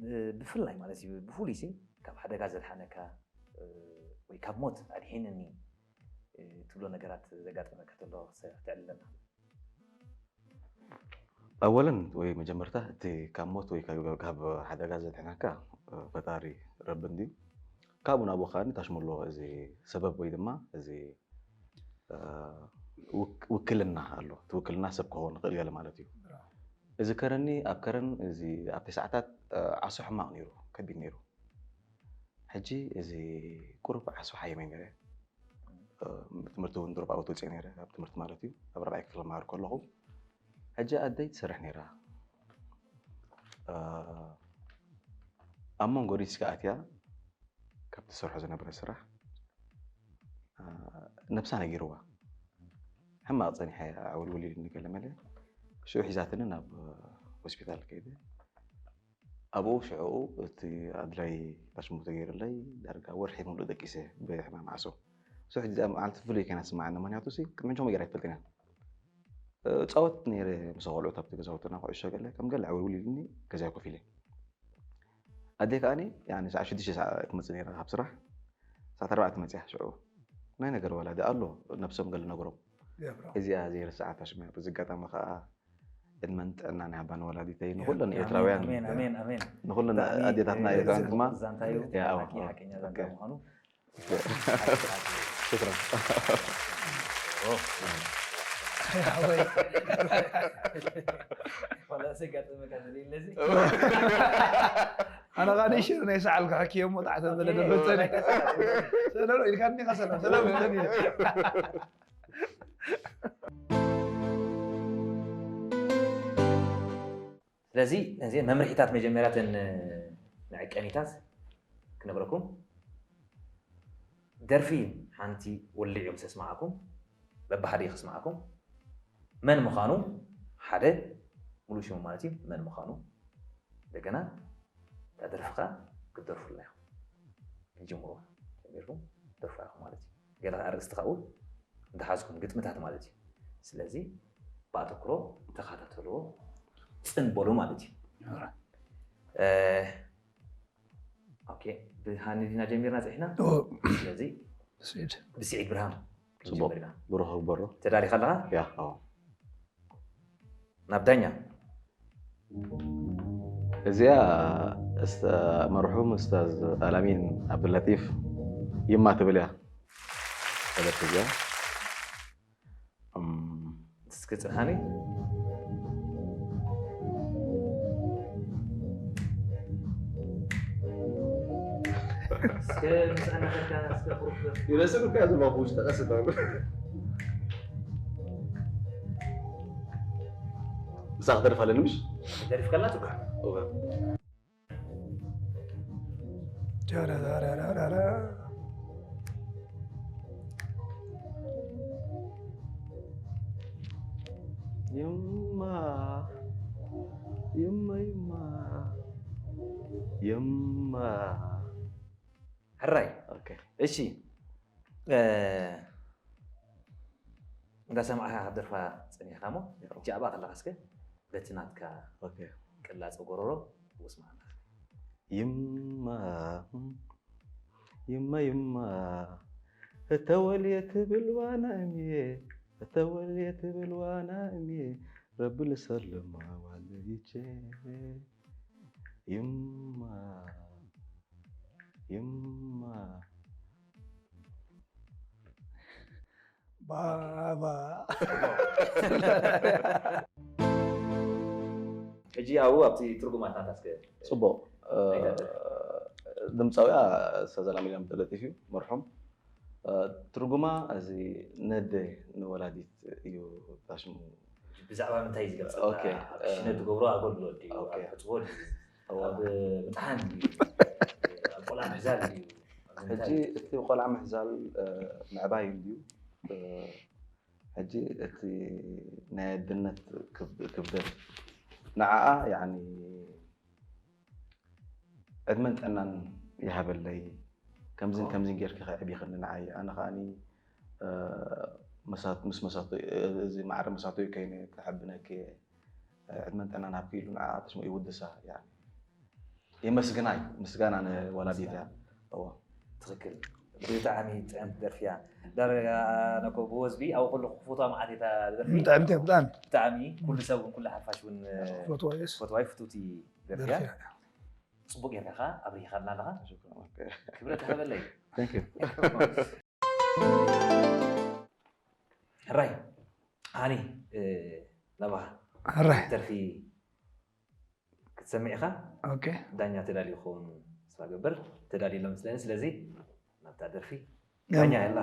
ብ- ብፍላይ ማለት እዩ ብፍሉይ ሲ ካብ ሓደጋ ዘድሓነካ ወይ ካብ ሞት ኣድሒንኒ ትብሎ ነገራት ዘጋጠመካ ተሎ ክተዕልለና። ኣወለን ወይ መጀመርታ እቲ ካብ ሞት ወይ ካብ ካብ ሓደጋ ዘድሕነካ ፈጣሪ ረቢ እንድዩ። ካብኡ ናብኡ ከዓ ታሽመሎ እዚ ሰበብ ወይ ድማ እዚ እ፣ ውክ- ውክልና ኣሎ። እቲ ውክልና ሰብ ክኸውን ይኽእል ገለ ማለት እዩ። እዚ ከረኒ ኣብ ከረን እዚ ኣብቲ ሰዓታት እ፣ ዓሶ ሕማቕ ነይሩ፣ ከቢድ ነይሩ። ሕጂ እዚ ቁሩብ ዓሶ ሓይመይ ነይረ። እ፣ ትምህርቲ እውን ድሮፕ ኣውት ወፅኤ ነይረ፣ ኣብ ትምህርቲ ማለት እዩ። ኣብ ራብዓይ ክፍሊ መሃር ከለኹ ሕጂ ኣደይ ትሰርሕ ነይራ። እ፣ ኣብ መንጎ ሪስክ ኣትያ ካብ ትሰርሖ ዝነበረ ስራሕ እ፣ ነብሳ ነጊርዋ ሕማቕ ፀኒሐ ኣዕውልውል ኢሉኒ ገለ መለ ሽዑ ሒዛትኒ ናብ ሆስፒታል ከይደ ኣብኡ ሽዕኡ እቲ ኣድላይ ታሽሙ ተገይርለይ ዳርጋ ወርሒ ሙሉእ ደቂሰ ብሕማም ዓሶ ሶ ሕጂ እዚኣ መዓልቲ ፍሉይ ከይና ስማዓኒ ምክንያቱ ሲ ቅድሚ ሕጂ ከምኡ ገይራ ኣይትፈልጥን እያ እ፣ እፃወት ነይረ ምስ ቆልዑት ኣብቲ ገዛውትና ኩዕሾ ገለ ከም ገለ ዕውልውል ኢሉኒ ገዛይ ኮፍ ኢለ ኣደይ ከዓኒ ያኒ ሰዓት ሽዱሽተ ሰዓት ትመፅእ ነይራ ካብ ስራሕ ሰዓት ኣርባዕተ መፅያ ሽዑ ናይ ነገር ወላዲ ኣሎ ነብሶም ገለ ነግሮም እዚኣ ዘይርስዓታ ሽምያ በዚ ኣጋጣሚ ከዓ ዕድመን ጥዕናን ይሃባ ንወላዲተይ ንኩለን ኤርትራውያን ኣሜን ኣሜን ኣሜን ንኩለን ኣዴታትና ኤርትራውያን ድማ ዛንታ እዩ ያ፣ ኣዎ፣ ሓቂ ሓቀኛ ዛንታ ኦኬ። ምዃኑ ሽክራን ወይ ዋላ ዘጋጠመካ ዘሌለ እዚ ኣነ ኻደ ሽር ናይ ሰዓል ክሕክዮ እሞ ጣዕተ በለ ደፈፀኒ ሰለሎ ኢልካ እኒኻ ሰላም ሰላም ሰኒ ስለዚ ነዚ መምርሒታት መጀመርያተን መዐቀኒታት ክነግረኩም ደርፊ ሓንቲ ወልዕ እዮም ዘስማዓኩም በብሓደ ክስማዓኩም መን ምዃኑ ሓደ ሙሉእ ሽሙ ማለት እዩ መን ምዃኑ እንደገና እታ ደርፍኻ ክትደርፉላ ኢኹም ክትጅምሩ ጀሚርኩም ደርፋ ኢኹም ማለት እዩ ገለ ኣርእስቲ ካብኡ እንተሓዝኩም ግጥምታት ማለት እዩ ስለዚ ብኣተኩሮ ተኸታተልዎ ፅን በሉ ማለት እዩ ኦኬ ብሃኒ ዲና ጀሚርና ፅሒና ስለዚ ስዒድ ብስዒድ ብርሃን ፅቡቅ ብሩኽ ክግበሮ ተዳሊኻ ኣለኻ ያ ናብ ዳኛ እዚኣ እስተ-፣ መርሑም ኡስታዝ ኣልኣሚን ዓብዱላጢፍ ይማ ትብል እያ። ፈለጥቲ እዚኣ። እም፣ እስኪ ጽንሓኒ። እስከ ምስኣና ከድካ እስከ ቁሩብ ይረስዕ እኮ እያ ዘለዋ ብውሽጢ ቀስ እንዳበሉ። ንሳ ክደርፍ ኣለኒ ምሽ? ደሪፍ ከላ ጽቡቕ። እወ። ጃራራራራራ። ይማ፣ ይማ፣ ይማ፣ ይማ። ሕራይ። ኦኬ። እሺ። እ፣ እንዳሰማዕካ ክትደርፋ ጸኒሕካ እሞ፣ ሕጂ ኣብኣ ከለኻ እስከ በቲ ናትካ ኦኬ። ቅላጸ ጎረሮ ውስ መዓና። ይማ፣ ይማ፣ ይማ፣ እተወልየ ትብል ዋና እምየ፣ እተወልየ ትብል ዋና እምየ፣ ረቢ ልሰልማ ዋልይቼ። ይማ፣ ይማ። ባባ። ሕጂ ኣብኡ ኣብቲ ትርጉማት ናታ እስከ ጽቡቕ። እ፣ ኣይተርፍ። ድምጻውያ ሰዘና ሚልዮን ተለጢፉ እዩ፣ መርሑም። እ፣ ትርጉማ እዚ ነደ ንወላዲት እዩ ታሽሙ። ብዛዕባ ምንታይ እዩ ዝገልጸልና? ኦኬ፣ ኣብ ክሽነ እ፣ ትገብሮ ኣገልግሎት ድዩ? ኦኬ። ኣብ ሕጽቦ ድዩ? እዋ። ኣብ ምጥሓን ድዩ? ኣብ ቆልዓ ምሕዛል ድዩ? ኣብ ምንታይ ሕጂ ድዩ? እቲ ቆልዓ ምሕዛል፣ እ፣ ምዕባይ እዩ ድዩ? እ፣ ሕጂ እቲ ናይ ኣድነት ክብ-፣ ክብደት ንዓኣ፣ ያዕኒ፣ ዕድመን ጥዕናን ይሃበለይ። ከምዝን ከምዝን ጌርኪ ከዕቢኽኒ ንዓይ። ኣነ ከኣኒ፣ እ፣ መሳት-፣ ምስ መሳቶ-፣ እ፣ እዚ ማዕረ መሳቶይ ከይነ ክሕብነኪ፣ እ፣ ዕድመን ጥዕናን ሃብኪ ኢሉ ንዓኣ ተሽሞ ይውድሳ፣ ያኒ። የመስግና እዩ። ምስጋና ንወላዲታ። እዎ። ትኽክል። ብጣዕሚ ጥዕምቲ ደርፊ እያ። ዳርጋ ነኮ ብወዝቢ ኣብኡ ከለኹ ክፈትዋ መዓት እየ እታ ደርፊ። ጥዕምቲ እያ ብጣዕሚ። ብጣዕሚ ኩሉ ሰብ እውን፣ ኩሉ ሓፋሽ እውን ክፈትዋ እየ። ክፈትዋ እዩ፣ ፍትውቲ ደርፊ እያ። ደርፊ እያ። ጽቡቅ ጌርካ ከኣ ኣብሪኻልና ኣለኻ። ሽኩር፣ ኦኬ። ክብረት ይሃበለይ። Thank you። ሕራይ፣ ሃኒ፣ እ፣ ናባኻ። ሕራይ። ደርፊ ክትሰምዕ ኢኻ። ኦኬ። ዳኛ ተዳልዩ ክኸውን ተስፋ ገብር። ተዳልዩ ኣሎ መስለኒ። ስለዚ ናብታ ደርፊ ያም። ዳኛ የላ።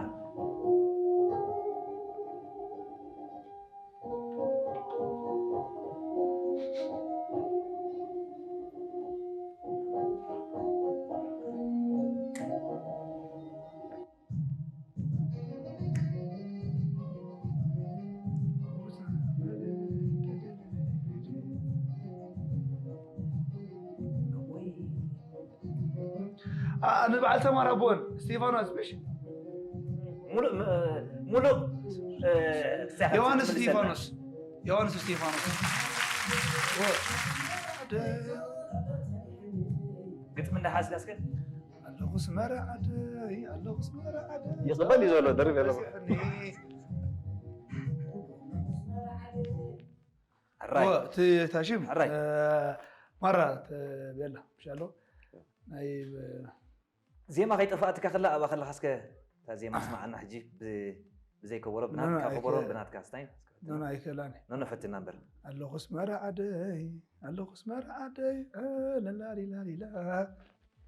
ኣ፣ ንበዓል ተማራ ቦን እስጢፋኖስ፣ ምሽ? ሙሉእ፣ ም-፣ ሙሉእ፣ እ፣ ክሳይ ዮሃንስ ሓንቲ እስጢፋኖስ። ዮሃንስ እስጢፋኖስ። ወ-፣ ግጥሚ እንዳሓዝካ እስከ። ኣለኹ ስመራ ዓደይ፣ ኣለኹ ስመራ ዓደይ። ይቕበል እዩ ዘሎ፣ ደርፍ የለኹ። በዚሕኒ። ሕራይ። ወ-፣ እቲ ታሽም፣ ሕራይ። እ፣ ማራ፣ ተ-፣ ቤላ፣ ምሽ ኣሎ? ናይ፣ ብ-፣ ዜማ ከይጠፋእትካ ከላ፣ ኣብኣ ከለኻ እስከ እታ ዜማ ስማዓና ሕጂ፣ ብ-፣ ብዘይ ከበሮ፣ ኖ፣ ኖ፣ ብናትካ ከበሮን ኣይከ-፣ ብናትካ ስታይል። ኖ፣ ኖ፣ ኣይክእላን እየ። ኖ፣ ኖ፣ ፈትና እምበር። ኣለኹ ኣስመራ ዓደይ፣ ኣለኹ ኣስመራ ዓደይ፣ እ፣ ለላሊላሊላ።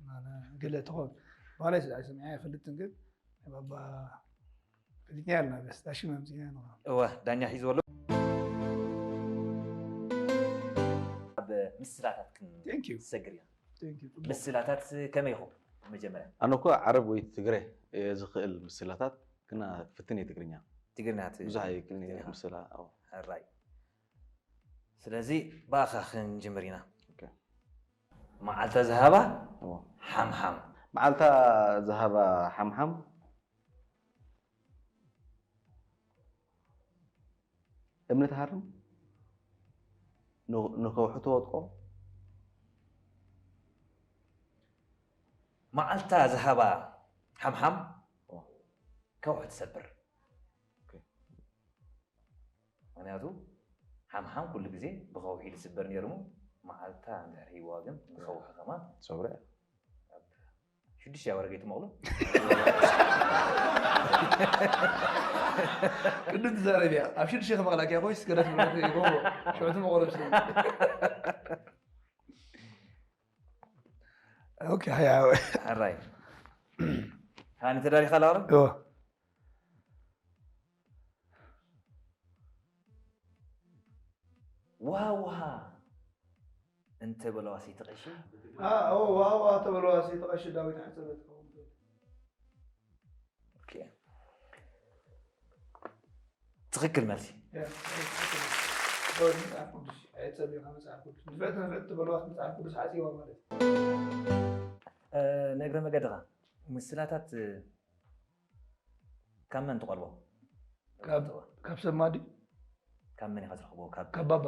ማና ገለ ትኾን። ባላይ ስለ ኣይሰሚዐ ኣይፈልጥን ግን፣ ባባ ፈሊጥና ያልና በስ፣ ዳሽን መምጽእና ያልና። እወ፣ ዳኛ ሒዝዎ ኣሎ። ኣብ ምስላታት Thank you። ክንሰግር ኢና። Thank you። ጽቡቕ። ምስላታት ከመይ ኢኹም? መጀመርያ። ኣነ እኮ ዓረብ ወይ ትግረ እየ ዝኽእል ምስላታት፣ ግና ክፍትን እየ ትግርኛ። ትግርኛ ት-፣ ብዙሕ ኣይክእልን እየ ትግርኛ። ምስላ፣ ኣዎ። ሕራይ። ስለዚ ብኣኻ ክንጅምር ኢና። ኦኬ። መዓልታ ዝሃባ እዎ። ሓምሓም። መዓልታ ዝሃባ ሓምሓም። እምኒ ትሃርም፣ ን-፣ ንከውሒ ትወጥቆ። መዓልታ ዝሃባ ሓምሓም እዎ። ከውሒ ትሰብር። ኦኬ። ምኽንያቱ ሓምሓም ኩሉ ግዜ ብኸውሒ ዝስበር ነይሩ እሞ፣ መዓልታ እንድሕር ሂዋ ግን ንኸውሒ ከማን ሰብረ ሽዱሽተ ወረ ከይትመቕሉ ቅድም ትዛረብ እያ ኣብ ሽዱሽተ ከመቕላክ እያ ኮይስ ገለ ትምህርቲ ይጎቦ ሽዑ ትመቕሎ ስለ ኦኬ ሃያ ሕራይ ሃኒ ተዳሊኻ ላውራ ዮ ውሃ ውሃ እንተ በለዋ ሰይትቐሺ ዋዋ ተበለዋ ሰይትቐሺ ዳዊት ሓፀበት ከውን ኦኬ። ትኽክል መልሲ መፅሓፍ ቅዱስ ኣይፀልካ መፅሓፍ ቅዱስ ንፍዕቲ ንፍዕቲ ተበለዋት መፅሓፍ ቅዱስ ሓፂዋ ማለት እዩ እ፣ ንእግረ መገድኻ ምስላታት እ፣ ካብ መን ትቐርቦ ካብ- ካብ ሰማዲ ካብ መን ኢኻ ትረኽቦ ካብ ካብ ባባ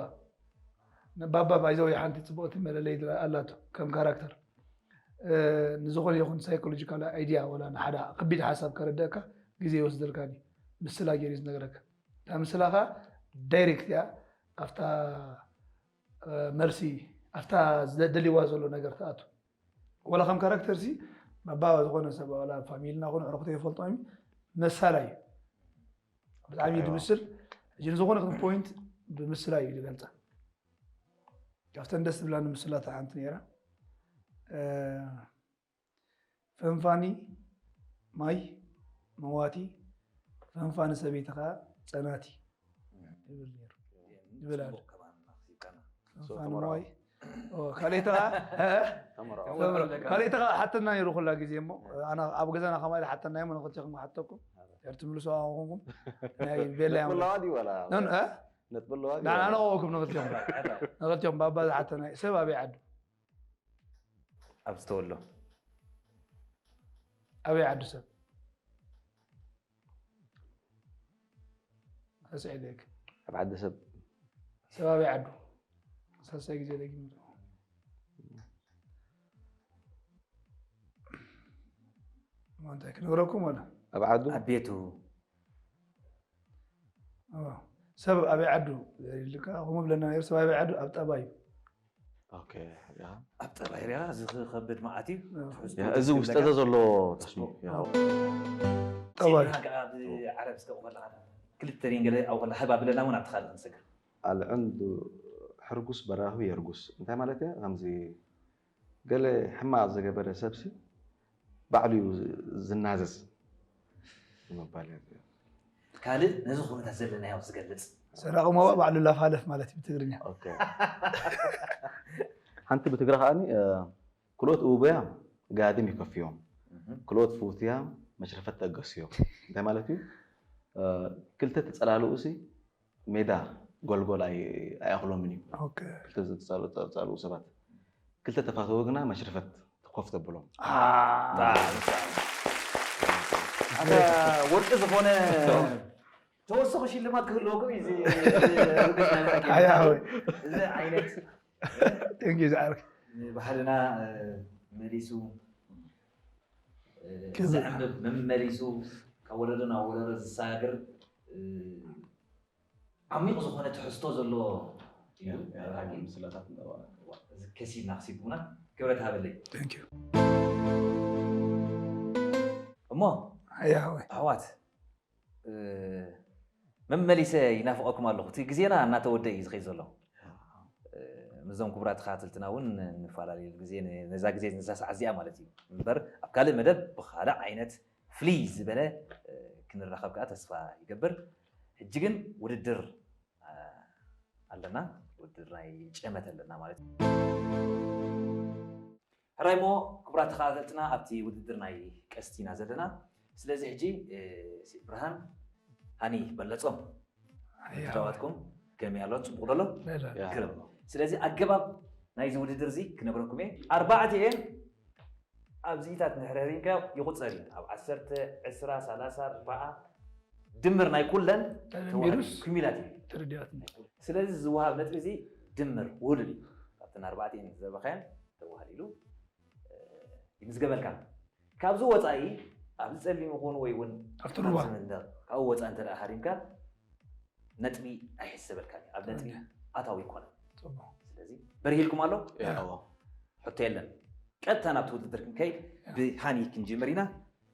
ንባባ ባይዘው ሓንቲ ፅቡቅቲ መለለይ ኣላቶ ከም ካራክተር እ፣ ንዝኾነ ይኹን ሳይኮሎጂካል ኣይዲያ ወላ ንሓደ ከቢድ ሓሳብ ከረደእካ ግዜ ይወስደልካ እዩ ምስላ ገይሩ ዝነገረካ እታ ምስላ ኸ ዳይሬክት እያ ኣብታ እ፣ መልሲ ኣብታ ዝደልዋ ዘሎ ነገር ትኣቱ ወላ ከም ካራክተር ሲ ባባ ዝኾነ ሰብ ወላ ፋሚልና ኾነ ዕርክቶ ይፈልጦ እዩ መሳላ እዩ ብጣዕሚ እዩ ድምስል ሕጂ ንዝኾነ ክን ፖይንት ብምስላ እዩ ዝገልፃ ካብተን ደስ ዝብላኒ ምስላታ ሓንቲ ነይራ እ፣ ፈንፋኒ ማይ መዋቲ ፈንፋኒ ሰበይቲ ከዓ ፀናቲ ይብል ነይሩ ይብል ኣሎ ፈንፋኒ ማይ ኦ፣ ካልኣይቲ ከዓ እ? ካልኣይቲ ከዓ ሓተና ነይሩ ኩላ ግዜ እሞ ኣና ኣብ ገዛና ከማይ ሓተና እሞ ንክልቲኹም ሓተኩም ድሕር ትምልሱ ኣኹምኩም ናይ ቤላ እያ ነጥብለዋ ድዩ ዋላ ነን እ? ነጥብለዋ ድዩ ንዓና ዋላ? ነቐወኩም ንክልቲኹም ንክልቲኹም ባባ ዝሓተና ሰብ ኣበይ ዓዱ ኣብ ዝተወሎ ኣበይ ዓዱ ሰብ ኣስዒደክ ኣብ ዓዲ ሰብ ሰብ ኣበይ ዓዱ ሳሳይ ግዜ ደጊም እንታይ ክነግረኩም ወላ ኣብ ዓዱ ኣብ ቤቱ ኣዎ። ሰብ ኣበይ ዓዱ ኢልካ ከምኡ ብለና ነይሩ ሰብ ኣበይ ዓዱ ኣብ ጠባ እዩ ኦኬ ያ ኣብ ጠባይ ሪኣ እዚ ክኸብድ መዓት እዩ ኣዎ። ትሕዝቱ ያ፣ እዚ ውስጠ ዘሎ ተስሚዕ ያ። ጠባ እዩ ሴሚና ከዓ ብዓረብ እስከ ቆፈላ ክልተ ሪን ገለ ኣብ ከላ ህባ ብለና እውን ኣብቲ ካልእ ክንስገር العنده حرقوس براه يرقص እንታይ ማለት እዩ ከምዚ ገለ ሕማቕ ዝገበረ ሰብሲ ባዕሉ እዩ ዝናዘዝ ምባል እዩ ካልእ ነዚ ኩነታት ዘለናዮ ዝገልፅ ሰራቂ ሞባእ ባዕሉ ላፋለፍ ማለት እዩ ብትግርኛ ኦኬ ሓንቲ ብትግራ ከዓኒ እ፣ ክልኦት እውበያ ጋድም ይከፍዮም ክልኦት ፍውትያ መሽረፈት ተገስዮም እንታይ ማለት እዩ እ፣ ክልተ ተፀላልኡ ሲ ሜዳ ጎልጎል ኣይ- ኣይኣኽሎምን እዩ ኦኬ ክልተ ዝፀላልኡ ሰባት ክልተ ተፋተው ግና መሽረፈት ኮፍ ተብሎም ኣታ ወርቂ ዝኾነ ተወሰኺ ሽልማት ክህልወኩም እዩ እዚ ኣያ ወይ እዚ ዓይነት thank you ዝዓርክ ንባህልና እ፣ መሊሱ እ፣ ክብር። ዘዕንብብ መመሊሱ ካብ ወለዶ ናብ ወለዶ ዝሰጋገር እ፣ ዓሚቕ ዝኾነ ትሕዝቶ ዘለዎ እዩ ናይ ብሓቂ ምስላታት እዚ ከሲብና ክሲብኩምና ክብረት ሃበለይ thank you እሞ ኣያ ወይ ኣሕዋት እ፣ መመሊሰ ይናፍቐኩም ኣለኹ እቲ ግዜና እናተወደ እዩ ዝኸይድ ዘሎ እ፣ ምስዞም ክቡራት ተኸታተልትና እውን ንፈላለየሉ ግዜ ን- ነዛ ግዜ ነዛ ሰዓት እዚኣ ማለት እዩ እምበር ኣብ ካልእ መደብ ብካልእ ዓይነት ፍልይ ዝበለ እ፣ ክንራኸብ ከዓ ተስፋ ይገብር ሕጂ ግን ውድድር እ፣ ኣለና ውድድር ናይ ጨመት ኣለና ማለት እዩ ሕራይ እሞ ክቡራት ተኸታተልትና ኣብቲ ውድድር ናይ ቀስቲ ኢና ዘለና ስለዚ ሕጂ እ፣ ብርሃን ሃኒ በለፆም ተጫዋትኩም ከመይ ኣሎ ፅቡቅ ደሎ ግርም ስለዚ ኣገባብ ናይዚ ውድድር እዚ ክነግረኩም እየ ኣርባዕቲኤን ኣብዚኢታት ንሕረሪንካ ይቁፀር እዩ ኣብ ዓሰርተ ዕስራ ሰላሳ ኣርባዓ ድምር ናይ ኩለን ተደሚሩስ ኩሚላት እዩ ተረዲኣትኒ ስለዚ ዝወሃብ ነጥቢ እዚ ድምር ውህሉል እዩ ካብተን ኣርባዕቲኤን ዘበኻያን ተዋህሊሉ እ፣ ይምዝገበልካ ካብዚ ወፃኢ ኣብዚ ፀሊም ይኹን ወይ እውን ኣብቲ ሩባ ኣብዚ መንደቕ ካብኡ ወፃኢ እንተ ደኣ ሃሪምካ ነጥቢ ኣይሕሰበልካ እዩ ኣብ ነጥቢ ኣታዊ ይኮነ ፅቡቅ ስለዚ በሪሂልኩም ኣሎ? ሕቶ የለን። ቀጥታ ናብቲ ውድድር ክንከይድ ብሃኒ ክንጅምር ኢና።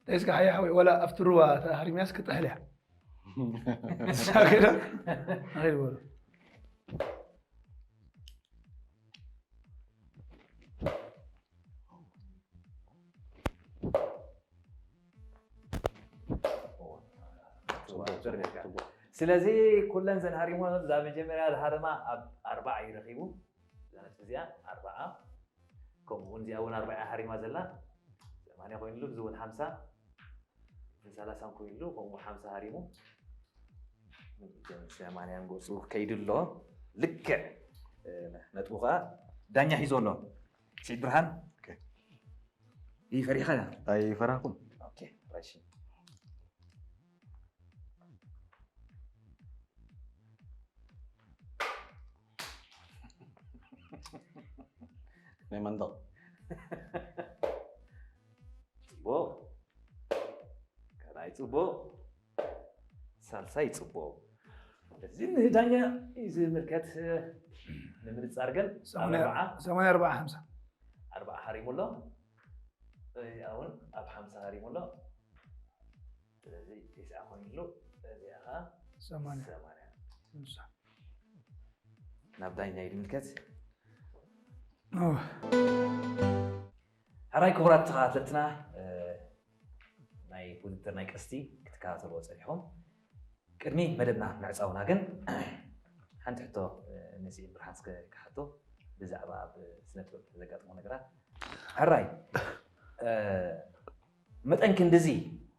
እስከ ሓያ ሓወይ፣ ወላ ኣብቲ ሩባ እታ ሃሪማስ ክጥሕል እያ። ንሳ ከይዳ፣ ንኸይድ በሉ። ስለዚ ኩለን ዘን ሃሪሞ እዛ መጀመርያ ዝሃረማ ኣብ ኣርባዓ እዩ ረኺቡ። እዛ ነጥቢ እዚኣ ኣርባዓ። ከምኡ እውን እዚኣ እውን ኣርባዓ ሃሪማ ዘላ ሰማንያ ኮይኑሉ፣ እዚ እውን ሓምሳ፣ እዚ ሰላሳ ኮይኑሉ፣ ከምኡ ሓምሳ ሃሪሙ ሰማንያን ገፁ ከይዱ ኣሎ። ልክዕ ነጥቡ ከዓ ዳኛ ሒዞ ኣሎ። ስዒድ ብርሃን ይፈሪኻ ኣይፈራኹም። ናይ መንደቕ። ጽቡቕ። ካልኣይ ጽቡቕ። ሳልሳይ ጽቡቕ። እዚ ንዳኛ እዩ ዝምልከት። ንምንጻር ግን ሰማንያ ኣርባዓ። ሰማንያ ኣርባዓ ሓምሳ። ኣርባዓ ሃሪሙ ኣሎ። እዚ እውን ኣብ ሓምሳ ሃሪሙ ኣሎ። ስለዚ ተስዓ ኮይኑ ኣሎ። እዚኣ ኸዓ ሰማንያ። ሰማንያ። ሓምሳ። ናብ ዳኛ እዩ ዝምልከት። ሕራይ ክቡራት ተኸታተልትና፣ ናይ ውድድር ናይ ቀስቲ ክትከታተልዎ ጸኒሕኩም። ቅድሚ መደብና ምዕጻውና ግን ሓንቲ ሕቶ ንስዒድ ብርሃን እስከ ክሓቶ ብዛዕባ ኣብ ስነ ጥበብ ዘጋጥሞ ነገራት። ሕራይ፣ መጠን ክንድዚ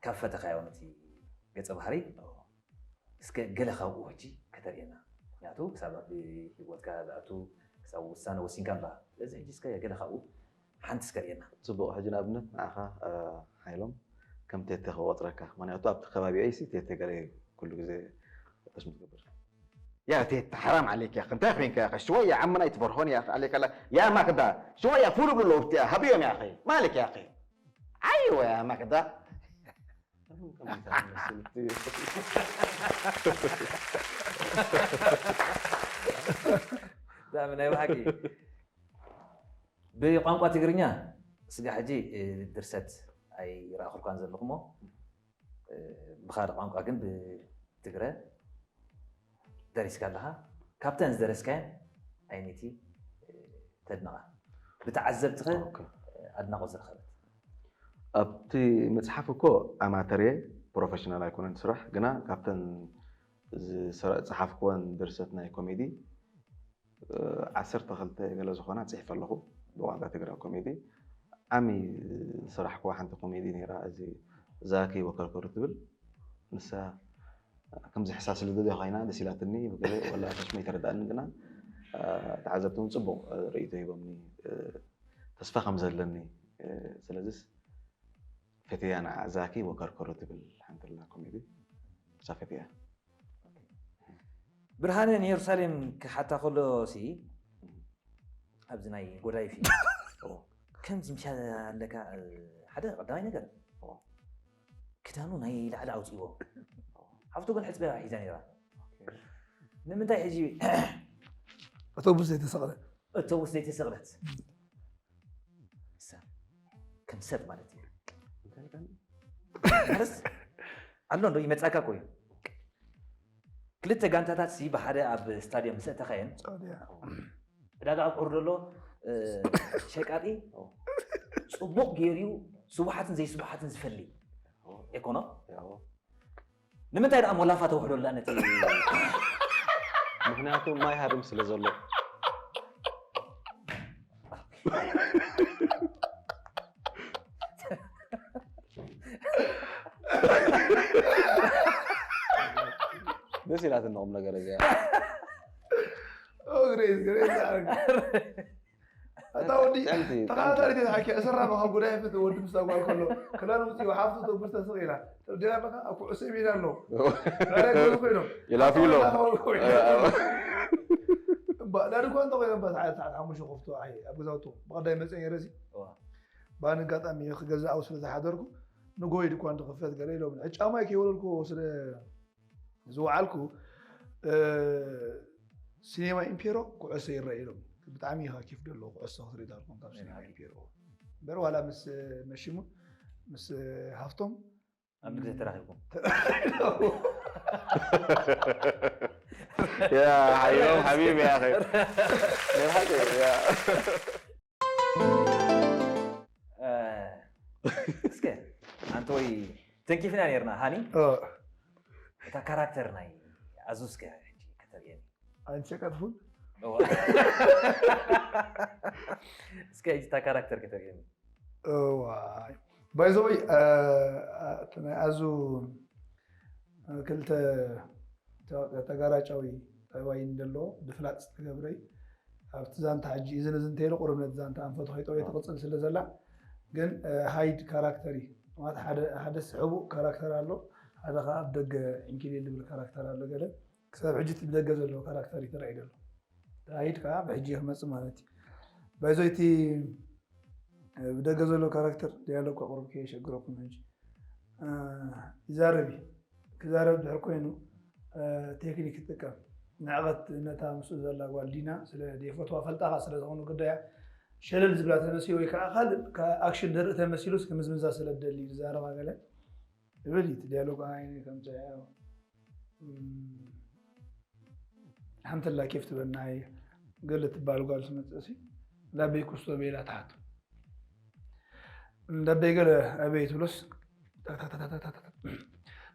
ካብ ፈተኻዮ ነቲ ገጸ ባህሪ፣ እስከ ገለ ካብኡ ሕጂ ከተርእየና። ምክንያቱ ክሳብ ኣብ ህይወትካ ዝኣቱ፣ ክሳብ ውሳነ ወሲንካ እምባ። ስለዚ ሕጂ እስከ ገለ ካብኡ ሓንቲ እስከ ርእየና። ጽቡቕ፣ ሕጂ ንኣብነት ንዓኻ፣ እ፣ ሓይሎም ከም ቴቴ ክቆጽረካ። ምክንያቱ ኣብቲ ከባቢኣይሲ ቴቴ ገለ እዩ ኩሉ ግዜ ጠሽሙ ትገብር። يا تيتا حرام عليك يا اخي، انت فين يا اخي؟ شويه عمنا يتبرهون يا اخي عليك الله. يا ماكدا، شويه فول بالله وبتاع هبيهم يا اخي، مالك يا اخي؟ ايوه يا ماكدا. ብጣዕሚ ናይ ብሓቂ። ብቋንቋ ትግርኛ ስጋ ሕጂ፣ እ፣ ድርሰት ኣይረኣኹልካን ዘለኹ እሞ፣ እ፣ ብኻልእ ቋንቋ ግን ብትግረ ደሪስካ ኣለኻ። ካብተን ዝደረስካየን ኣየነይቲ፣ እ፣ ተድንቓ? ብተዓዘብትኸ ኦኬ። ኣድናቖት ዝረኸበት? ኣብቲ መጽሓፍ እኮ ኣማተር እየ፣ ፕሮፌሽናል ኣይኮነን ስራሕ፣ ግና ካብተን ዝሰራ-፣ ዝጸሓፍኩወን ድርሰት ናይ ኮሜዲ፣ እ፣ ዓሰርተ ክልተ ገለ ዝኾና ጽሒፈ ኣለኹ ብቋንቋ ትግረ ኮሜዲ። ዓሚ ዝሰራሕኩዋ ሓንቲ ኮሜዲ ነይራ፣ እዚ ዛኪ ወከርከሩ ትብል። ንሳ ከምዚ ሕሳስ ልደት ኮይና ደስ ኢላትኒ፣ ብገለ ወላ ተስሞ ኣይተረድኣንን፣ ግና፣ እ፣ ተዓዘብቲ እውን ጽቡቕ፣ እ፣ ርእይቶ ሂቦምኒ፣ እ፣ ተስፋ ከም ዘለኒ፣ እ፣ ስለዚስ ፈትያ ንዓ ዛኪ ወከርከሩ ትብል ሓንቲ ኣላ ኮሜዲ፣ እሳ ፈትያ። ብርሃነ ንየሩሳሌም ክሓታ ከሎ ሲ፣ ኣብዚ ናይ ጎዳይ ፊልም፣ ከምዚ ምሻ ኣለካ፣ ሓደ ቀዳማይ ነገር፣ ክዳኑ ናይ ላዕሊ ኣውፅእዎ። ሓፍቱ ግን ሕፅበያ ሒዛ ነይራ። ንምንታይ ሕጂ ኣውቶቡስ ዘይተሰቕለ? ኣውቶቡስ ዘይተሰቕለት? እሳ ከም ሰብ ማለት እዩ። ማለት ኣሎ እንዶ ይመጻካ እኮ እዩ። ክልተ ጋንታታት ሲ ብሓደ ኣብ ስታድዮም ምስ ኣተኻየን፣ ጸወታ። ዕዳጋ ኣቁሑት ዘሎ፣ እ፣ ሸቃጢ ጽቡቕ ገይሩ ስቡሓትን ዘይስቡሓትን ዝፈሊ ኤኮኖ። ንምንታይ ደኣ ሞላፋ ተውሕደላ ነቲ? ምኽንያቱ ማይ ሃርም ስለ ዘሎ። ደስ ኢላትኒ ቁም ነገር እዚኣ። ኦ፣ ግሬስ፣ ግሬስ፣ ኣታ ወዲ ጥዕምቲ፣ ተኸታታሊ ጥዕምቲ። ተሓኪ፣ እሰራ መኻ ጉዳይ ፍት ወዲ ምስ ኣጓል ከሎ፣ ክዳን ውፅኡ፣ ሓፍቱ ተጉስ ተስቕ ኢላ። ተብዲላ መኻ ኣብ ኩዕሶ ሜዳ ኣሎ። ዳይሬክት ገሉ ኮይኖም። ይላፊ ኣሎ። ኣታ ወዲ ኮይኖም። እባ፣ ዳዲ እኳ እንተኾይኖም፣ እባ፣ ሰዓት፣ ሰዓት ሓሙሽተ ከፍቱ፣ ኣይ፣ ኣብ ገዛውቱ፣ ብቐዳይ መፅእ ነይረ ሲ። እዋ። ብኣጋጣሚ ክገዝእ ኣብኡ ስለ ዝሓደርኩ፣ ንጎይድ እኳ እንተኽፈት ገለ ኢሎም። ጫማይ ከይወለድኩ ስለ ዝወዓልኩ፣ እ፣ ሲኔማ ኢምፔሮ ኩዕሶ ይረአ ኢሎም። ብጣዕሚ ኢኻ ኬፍ ደለዎ ኩዕሶ ክትርኢ ዳርኩም ካብ ናይ ሲኒማ ብሓቂ። ፒሮ እምበር ዋላ ምስ መሽሙን ምስ ሃፍቶም ኣብ ንግዘ ተራኺብኩም يا حيوم حبيبي يا اخي. ናይ ብሓቂ ያ። እ፣ እስከ ኣንተ ወይ ተንኪፍና ነርና ሃኒ እታ ካራክተር ናይ ኣዙ እስከ ሕጂ ከተርእየኒ ኣይትሸቀጥፉን እዋ። እስከ ሕጂ እታ ካራክተር ከተርእየኒ እዋይ ባይዘወይ እቲ ናይ ኣዙ ክልተ ተ- ተጋራጫዊ ጠባይ እንደሎ ብፍላጥ ዝተገብረ እዩ ኣብቲ ዛንታ ሕጂ እዝን እዝን ተይሉ ቁርብ ነቲ ዛንታ ኣንፈቱ ከይጠወየ ትቕፅል ስለ ዘላ ግን ሃይድ ካራክተር እዩ ማለት ሓደ ሓደ ስሕቡ ካራክተር ኣሎ ሓደ ከዓ ኣብ ደገ ዕንኪሊል ዝብል ካራክተር ኣሎ ገለ ክሳብ ሕጂ እቲ ብደገ ዘለዎ ካራክተር እዩ ተራእዩ ዘሎ ሃይድ ከዓ ብሕጂ ክመፅእ ማለት እዩ ባይዞ እቲ ብደገ ዘሎ ካራክተር ዲያሎግ ቁሩብ ከየሸግረኩም ሕጂ ይዛረብ እዩ ክዛረብ ድሕር ኮይኑ ቴክኒክ ይጥቀም ንዕቐት ነታ ምስኡ ዘላ ጓል ዲና ስለ ዘይፈትዋ ፈልጣኻ ስለ ዝኾኑ ግዳያ ሸለል ዝብላ ተመሲሉ ወይ ከዓ ካልእ ኣክሽን ደርኢ ተመሲሉስ ክምዝምዛ ስለ ደሊ ዝዛረባ ገለ ይብል እዩ ዲያሎግ ከምፀ ሓምተላ ኬፍ ትበልና ገለ ትበሃል ጓል ትመፅእ ሲ ላበይ ኩስቶ ቤላ ትሓቱ እንዳበይ ገለ ኣበይ ትብሎስ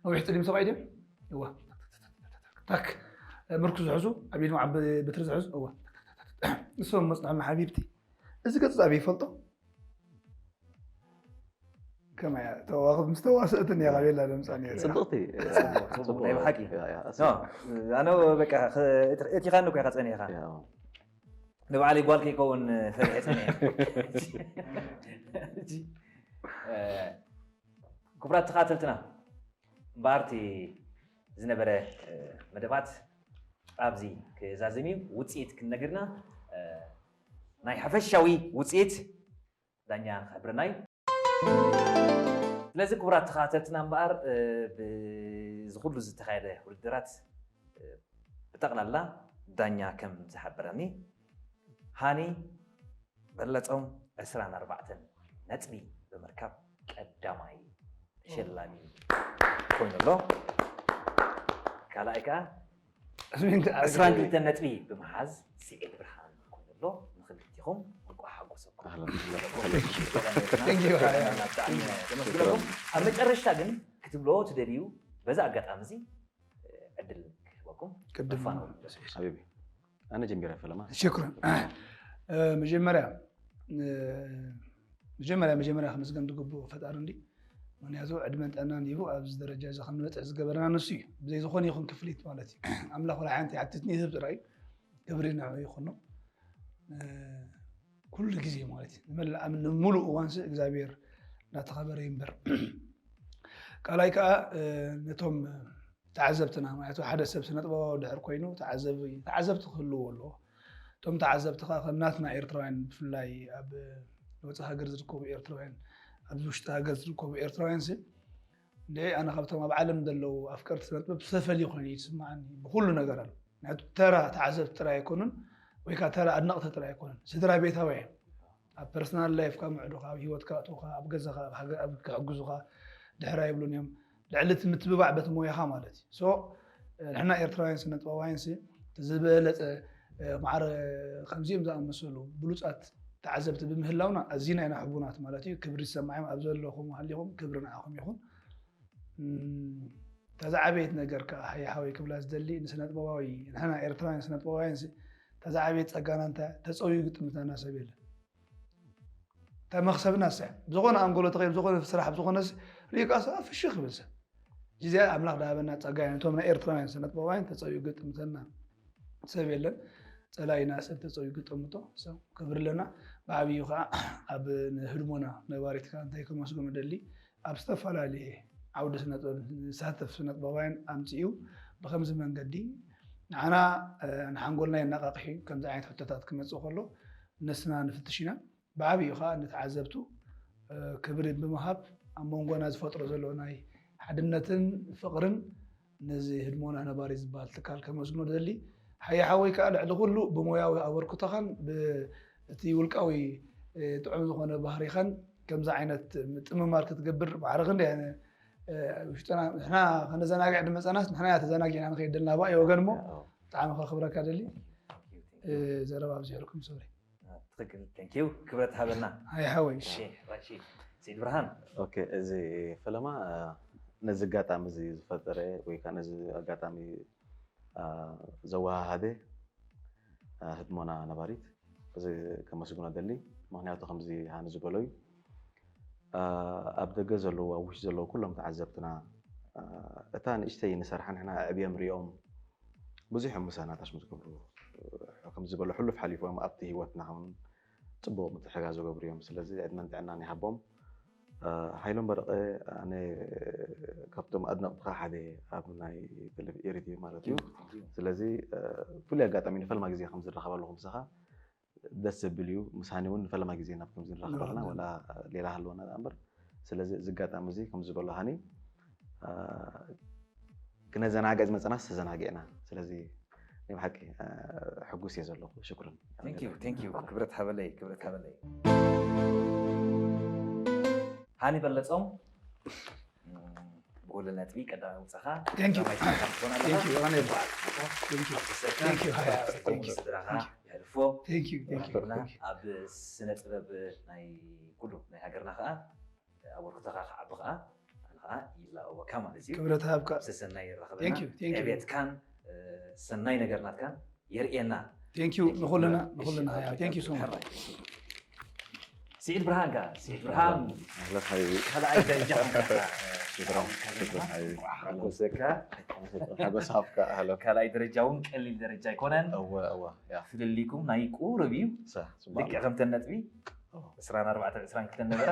ነዊሕ ፀሊም ሰብኣይ ድዮም እዋ ታክ ምርኩ ዝሕዙ ኣብ ኢድሞ ዓቢ ብትሪ ዝሕዙ እዋ እሶም መፅንሖና ሓቢብቲ እዚ ገፅ ኣበይ ይፈልጦ ከመያ ተዋኽብ ምስ ተዋሰእትን እያ ካቤላ ደምፃን እያ ፅቡቕ ፅቡቕቲ ናይ ብሓቂ ኣነ በቃ እቲኻኒ እኮ ኢኻ ፀኒኻ ንባዕለይ ጓል ከይከውን ፈሪሐ ፀኒሐ ክቡራት ተኻተልትና እምበኣርቲ ዝነበረ መደባት ኣብዚ ክዛዝም እዩ ውፅኢት ክንነግርና ናይ ሓፈሻዊ ውፅኢት ዳኛ ክሕብረና እዩ ስለዚ ክቡራት ተኸታተልትና እምበኣር ብዝኩሉ ዝተኻየደ ውድድራት ብጠቕላላ ዳኛ ከም ዝሓበረኒ ሃኒ በለጾም ዕስራን ኣርባዕተን ነጥቢ ብምርካብ ቀዳማይ ተሸላሚ ኮይኑ ኣሎ ካልኣይ ከዓ ዕስራን ክልተን ነጥቢ ብምሓዝ ስዒድ ብርሃን ኮይኑ ኣሎ ንክልቲኹም እንቋዕ ሓጎሰኩም ኣብ መጨረሽታ ግን ክትብሎ ትደልዩ በዛ ኣጋጣሚ እዚ ዕድል ክህበኩም ቅድም ኣነ ጀሚረ ፈለማ ሽክረን መጀመርያ መጀመርያ መጀመርያ ክምስገን ዝግብኦ ፈጣሪ እንዲ ምክንያቱ ዕድመን ጥዕናን ሂቡ ኣብዚ ደረጃ እዚ ክንበፅሕ ዝገበረና ንሱ እዩ ብዘይ ዝኾነ ይኹን ክፍሊት ማለት እዩ ኣምላኽ ወላ ሓንቲ ይሓትትኒ ይህብ ጥራይ ክብሪ ንዑ ይኹኖ ኩሉ ግዜ ማለት እዩ ንመላእ ንምሉእ እዋንሲ እግዚኣብሔር እናተኸበረ ይንበር ካልኣይ ከዓ ነቶም ተዓዘብትና ማለት ሓደ ሰብ ስነጥበባዊ ድሕር ኮይኑ ተዓዘቢ ተዓዘብቲ ክህልዎ ኣለዎ እቶም ተዓዘብቲ ከዓ ከም ናትና ኤርትራውያን ብፍላይ ኣብ ወፃኢ ሃገር ዝርከቡ ኤርትራውያን ኣብዚ ውሽጢ ሃገር ዝርከቡ ኤርትራውያን ሲ እንደ ኣነ ካብቶም ኣብ ዓለም ዘለዉ ኣፍቀርቲ ስነጥበብ ዝተፈልዩ ኮይኑ ይስማዓኒ ብኩሉ ነገር ኣሎ ምክንያቱ ተራ ተዓዘብቲ ጥራይ ኣይኮኑን ወይ ከዓ ተራ ኣድነቕቲ ጥራይ ኣይኮኑን ስድራ ቤታውያን ኣብ ፐርሰናል ላይፍካ ምዕዱኻ ኣብ ሂወትካ ኣእትውኻ ኣብ ገዛኻ ኣብ ሃገር ኣብ ክሕግዙኻ ድሕር ኣይብሉን እዮም ልዕሊ እቲ ምትብባዕ በቲ ሞያኻ ማለት እዩ ሶ ንሕና ኤርትራውያን ስነጥበባውያን ሲ ዝበለፀ ማዕረ ከምዚኦም ዝኣመሰሉ ብሉፃት ተዓዘብቲ ብምህላውና ኣዚና ኢና ሕቡናት ማለት እዩ ክብሪ ዝሰማዕዮም ኣብ ዘለኹም ሃሊኹም ክብሪ ንዓኹም ይኹን ተዛዓበየት ነገር ከዓ ሃየ ሓወይ ክብላ ዝደሊ ንስነጥበባዊ ንሕና ኤርትራውያን ስነጥበባውያን ተዛዓበየት ፀጋና እንተ ተፀውዩ ግጥምተና ሰብ የለን እታ መኽሰብና እሳ ብዝኾነ ኣንጎሎ ተኸይብ ዝኾነ ስራሕ ብዝኾነ ሪኡ ከዓ ፍሽኽ ይብል ሰብ እዚኣ ኣምላኽ ዝሃበና ፀጋ እያ ነቶም ናይ ኤርትራውያን ስነጥበባውያን ተፀውዩ ግጥምተና ሰብ የለን ፀላኢና ሰብ ተፀውዩ ግጥምቶ ሰብ ክብሪ ኣለና ብዓብዩ ከዓ ኣብ ንህድሞና ነባሪትካ እንታይ ከመስግኖ ደሊ ኣብ ዝተፈላለየ ዓውዲ ስነጥበብ ዝሳተፍ ስነጥበባውያን ኣምፅኡ ብከምዚ መንገዲ ንዓና ንሓንጎልና የነቃቅሒ ከምዚ ዓይነት ሕቶታት ክመፅእ ከሎ ነስና ንፍትሽ ኢና ብዓብዩ ከዓ ንተዓዘብቱ ክብሪ ብምሃብ ኣብ መንጎና ዝፈጥሮ ዘሎ ናይ ሓድነትን ፍቅርን ነዚ ህድሞና ነባሪ ዝበሃል ትካል ከመስግኖ ደሊ ሓየ ሓወይ ከዓ ልዕሊ ኩሉ ብሞያዊ ኣበርክቶኻን ብእቲ ውልቃዊ ጥዑም ዝኾነ ባህሪኻን ከምዚ ዓይነት ምጥምማር ክትገብር ማዕረ ክንደይ ውሽጥና ንሕና ከነዘናግዕ ድመፀናስ ንሕና ተዘናጊዕና ንኸይድ ደልና ባ የወገን እሞ ብጣዕሚ ከኽብረካ ደሊ። ዘረባ ኣብዚሕልኩም ሶሪ። ትክክል። Thank you። ክብረት ሃበና። ሓየ ሓወይ። ሲድ ብርሃን። ኦኬ፣ እዚ ፈለማ ነዚ ኣጋጣሚ እዚ ዝፈጠረ ወይ ከዓ ነዚ ኣጋጣሚ ዘወሃሃደ ህድሞና ነባሪት እዚ ከመስግኖ ደሊ። ምክንያቱ ከምዚ ሃኒ ዝበሎ እዩ። ኣብ ደገ ዘለዉ ኣብ ውሽጢ ዘለዉ ኩሎም ተዓዘብትና እታ ንእሽተይ ንሰርሓ ንሕና ዕብዮም ሪኦም ብዙሕ እዮም ምሳና ታሽሙ ዝገብሩ። ከም ዝበሎ ሕሉፍ ሓሊፎም ኣብቲ ህይወትና ውን ፅቡቅ ምትሕጋዝ ዝገብሩ እዮም። ስለዚ ዕድመን ጥዕናን ይሃቦም። ሓይሎም በረቐ ኣነ ካብቶም ኣድነቕትኻ ሓደ ኣብ ናይ ቴሌቪ ኤሪቲ ማለት እዩ። ስለዚ ፍሉይ ኣጋጣሚ ንፈለማ ግዜ ከም ዝራኸብ ኣለኹ ምሳኻ ደስ ዘብል እዩ። ምስ ሃኒ እውን ንፈለማ ግዜ ናብ ከምዚ ንራኸብ ኣለና ወላ ሌላ ሃለወና ደኣ እምበር። ስለዚ እዚ ኣጋጣሚ እዚ ከም ዝበሎ ሃኒ ክነዘናግዕ ዝመፀናስ ተዘናጊዕና። ስለዚ ናይ ብሓቂ ሕጉስ እየ ዘለኹ። ሽኩርን። Thank you፣ thank you። ክብረት ሃበለይ፣ ክብረት ሃበለይ። ሃኒ በለጾም ብጎል ነጥቢ ቀዳማይ ውፅኻ Thank you። ቀዳማይ ትኾን ኣለኻ። Thank you፣ ኣነ ይባል። Thank you። ሰካ Thank you፣ ሃያ። Thank you። ስድራኻ የሕልፎ። Thank you፣ thank you፣ እና thank you። ኣብ ስነ ጥበብ ናይ ኩሉ ናይ ሃገርና ከዓ ኣበርክቶኻ ክዓቢ ከዓ ኣነ ከዓ ይላበወካ ማለት እዩ። ክብረት ሃብካ። ሰሰናይ ይራኸበና። Thank you፣ thank you። ዕቤትካን እ፣ ሰናይ ነገርናትካን የርእየና። Thank you ንኹልና ንኹልና። ሃያ፣ thank you so much። ስዒድ ብርሃን ከ ስዒድ ብርሃን ኣህለን ሓቢቢ። ካልኣይ ደረጃ ኾንካ ኢኻ፣ እ፣ ሽክራን፣ ሽክራን ሓቢቢ። ሓጎሰካ። ሓጎስ ሃብካ። ኣህለን። ካልኣይ ደረጃ እውን ቀሊል ደረጃ ኣይኮነን። እወ እወ ያ ፍልልይኩም ናይ ቁሩብ እዩ። ሳ ጽቡቅ። ልክዕ ከምተን ነጥቢ እወ። ዕስራን ኣርባዕተን ዕስራን ክልተን ነበረ።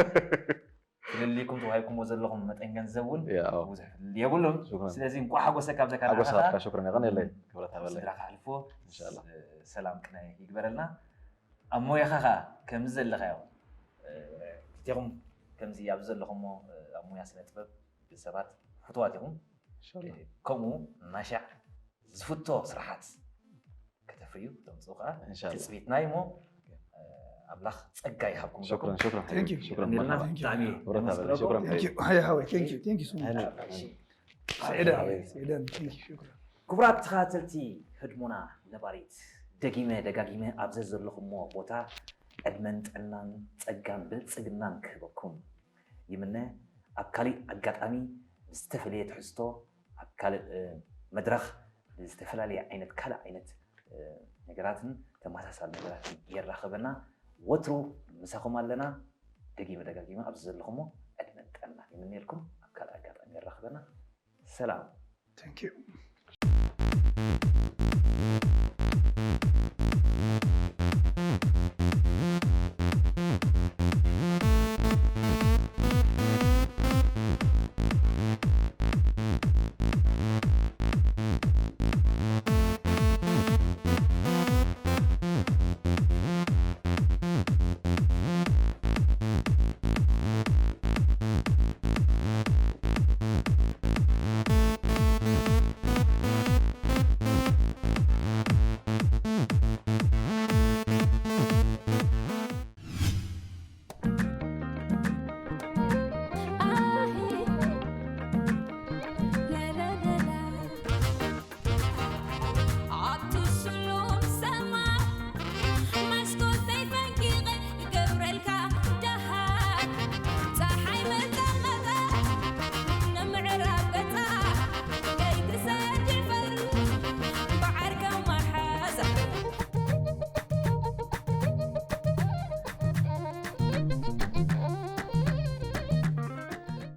ፍልልይኩም ተዋሂብኩሞ ዘለኹም መጠን ገንዘብ እውን ያ እወ። ብዙሕ ፍልልይ የብሉን። ሽክራን። ስለዚ እንቋዕ ሓጎሰካ ብዘካ ሓጎስ ንዓኻ ሃብካ። ሽክራን። የቐንየለይ። ክብረት ሃበለይ። ስድራኻ ኣሕልፎ ኢንሻኣላህ። ሰላም ቅነ ይግበረልና። ኣብ ሞያኻ ኸኣ ከምዚ ዘለኻዮ እ፣ ክልቴኹም ከምዚ ኣብ ዘለኹሞ እ፣ ኣብ ሞያ ስነ ጥበብ ብሰባት ፍትዋት ኢኹም። ኢንሻኣላህ። እ፣ ከምኡ እናሻዕ ዝፍቶ ስራሓት ከተፍርዩ ተምፅኡ ከዓ ኢንሻኣላህ። ትፅቢትና እዩ እሞ እ፣ ኣምላኽ ፀጋ ይሃብኩም። ሽክራን ሽክራን Thank you። ሓቢቢ። ሽክራን እንልና መርሓባ። ብጣዕሚ ክብረት ሃበለይ። ነመስግነኩም። ሽክራን Thank you። ሃየ ሃወይ፣ thank you፣ thank you so much። እሺ። ስዒዳን፣ ስዒዳን፣ thank you፣ ሽክራን። ክቡራት ተኸታተልቲ ህድሞና ነባሪት፣ ደጊመ ደጋጊመ ኣብ ዘዘለኹሞ ቦታ ዕድመን ጥዕናን ጸጋን ብልጽግናን ክህበኩም ይምነ። ኣብ ካሊእ ኣጋጣሚ ብዝተፈለየ ትሕዝቶ ኣብ ካልእ እ፣ መድረኽ ብዝተፈላለየ ዓይነት ካልእ ዓይነት እ፣ ነገራትን ተመሳሳሊ ነገራትን የራኽበና። ወትሩ ምሳኹም ኣለና። ደጊመ ደጋጊመ ኣብዚ ዘለኹሞ ዕድመን ጥዕናን ይምነየልኩም። ኣብ ካልእ ኣጋጣሚ የራኽበና። ሰላም። Thank you።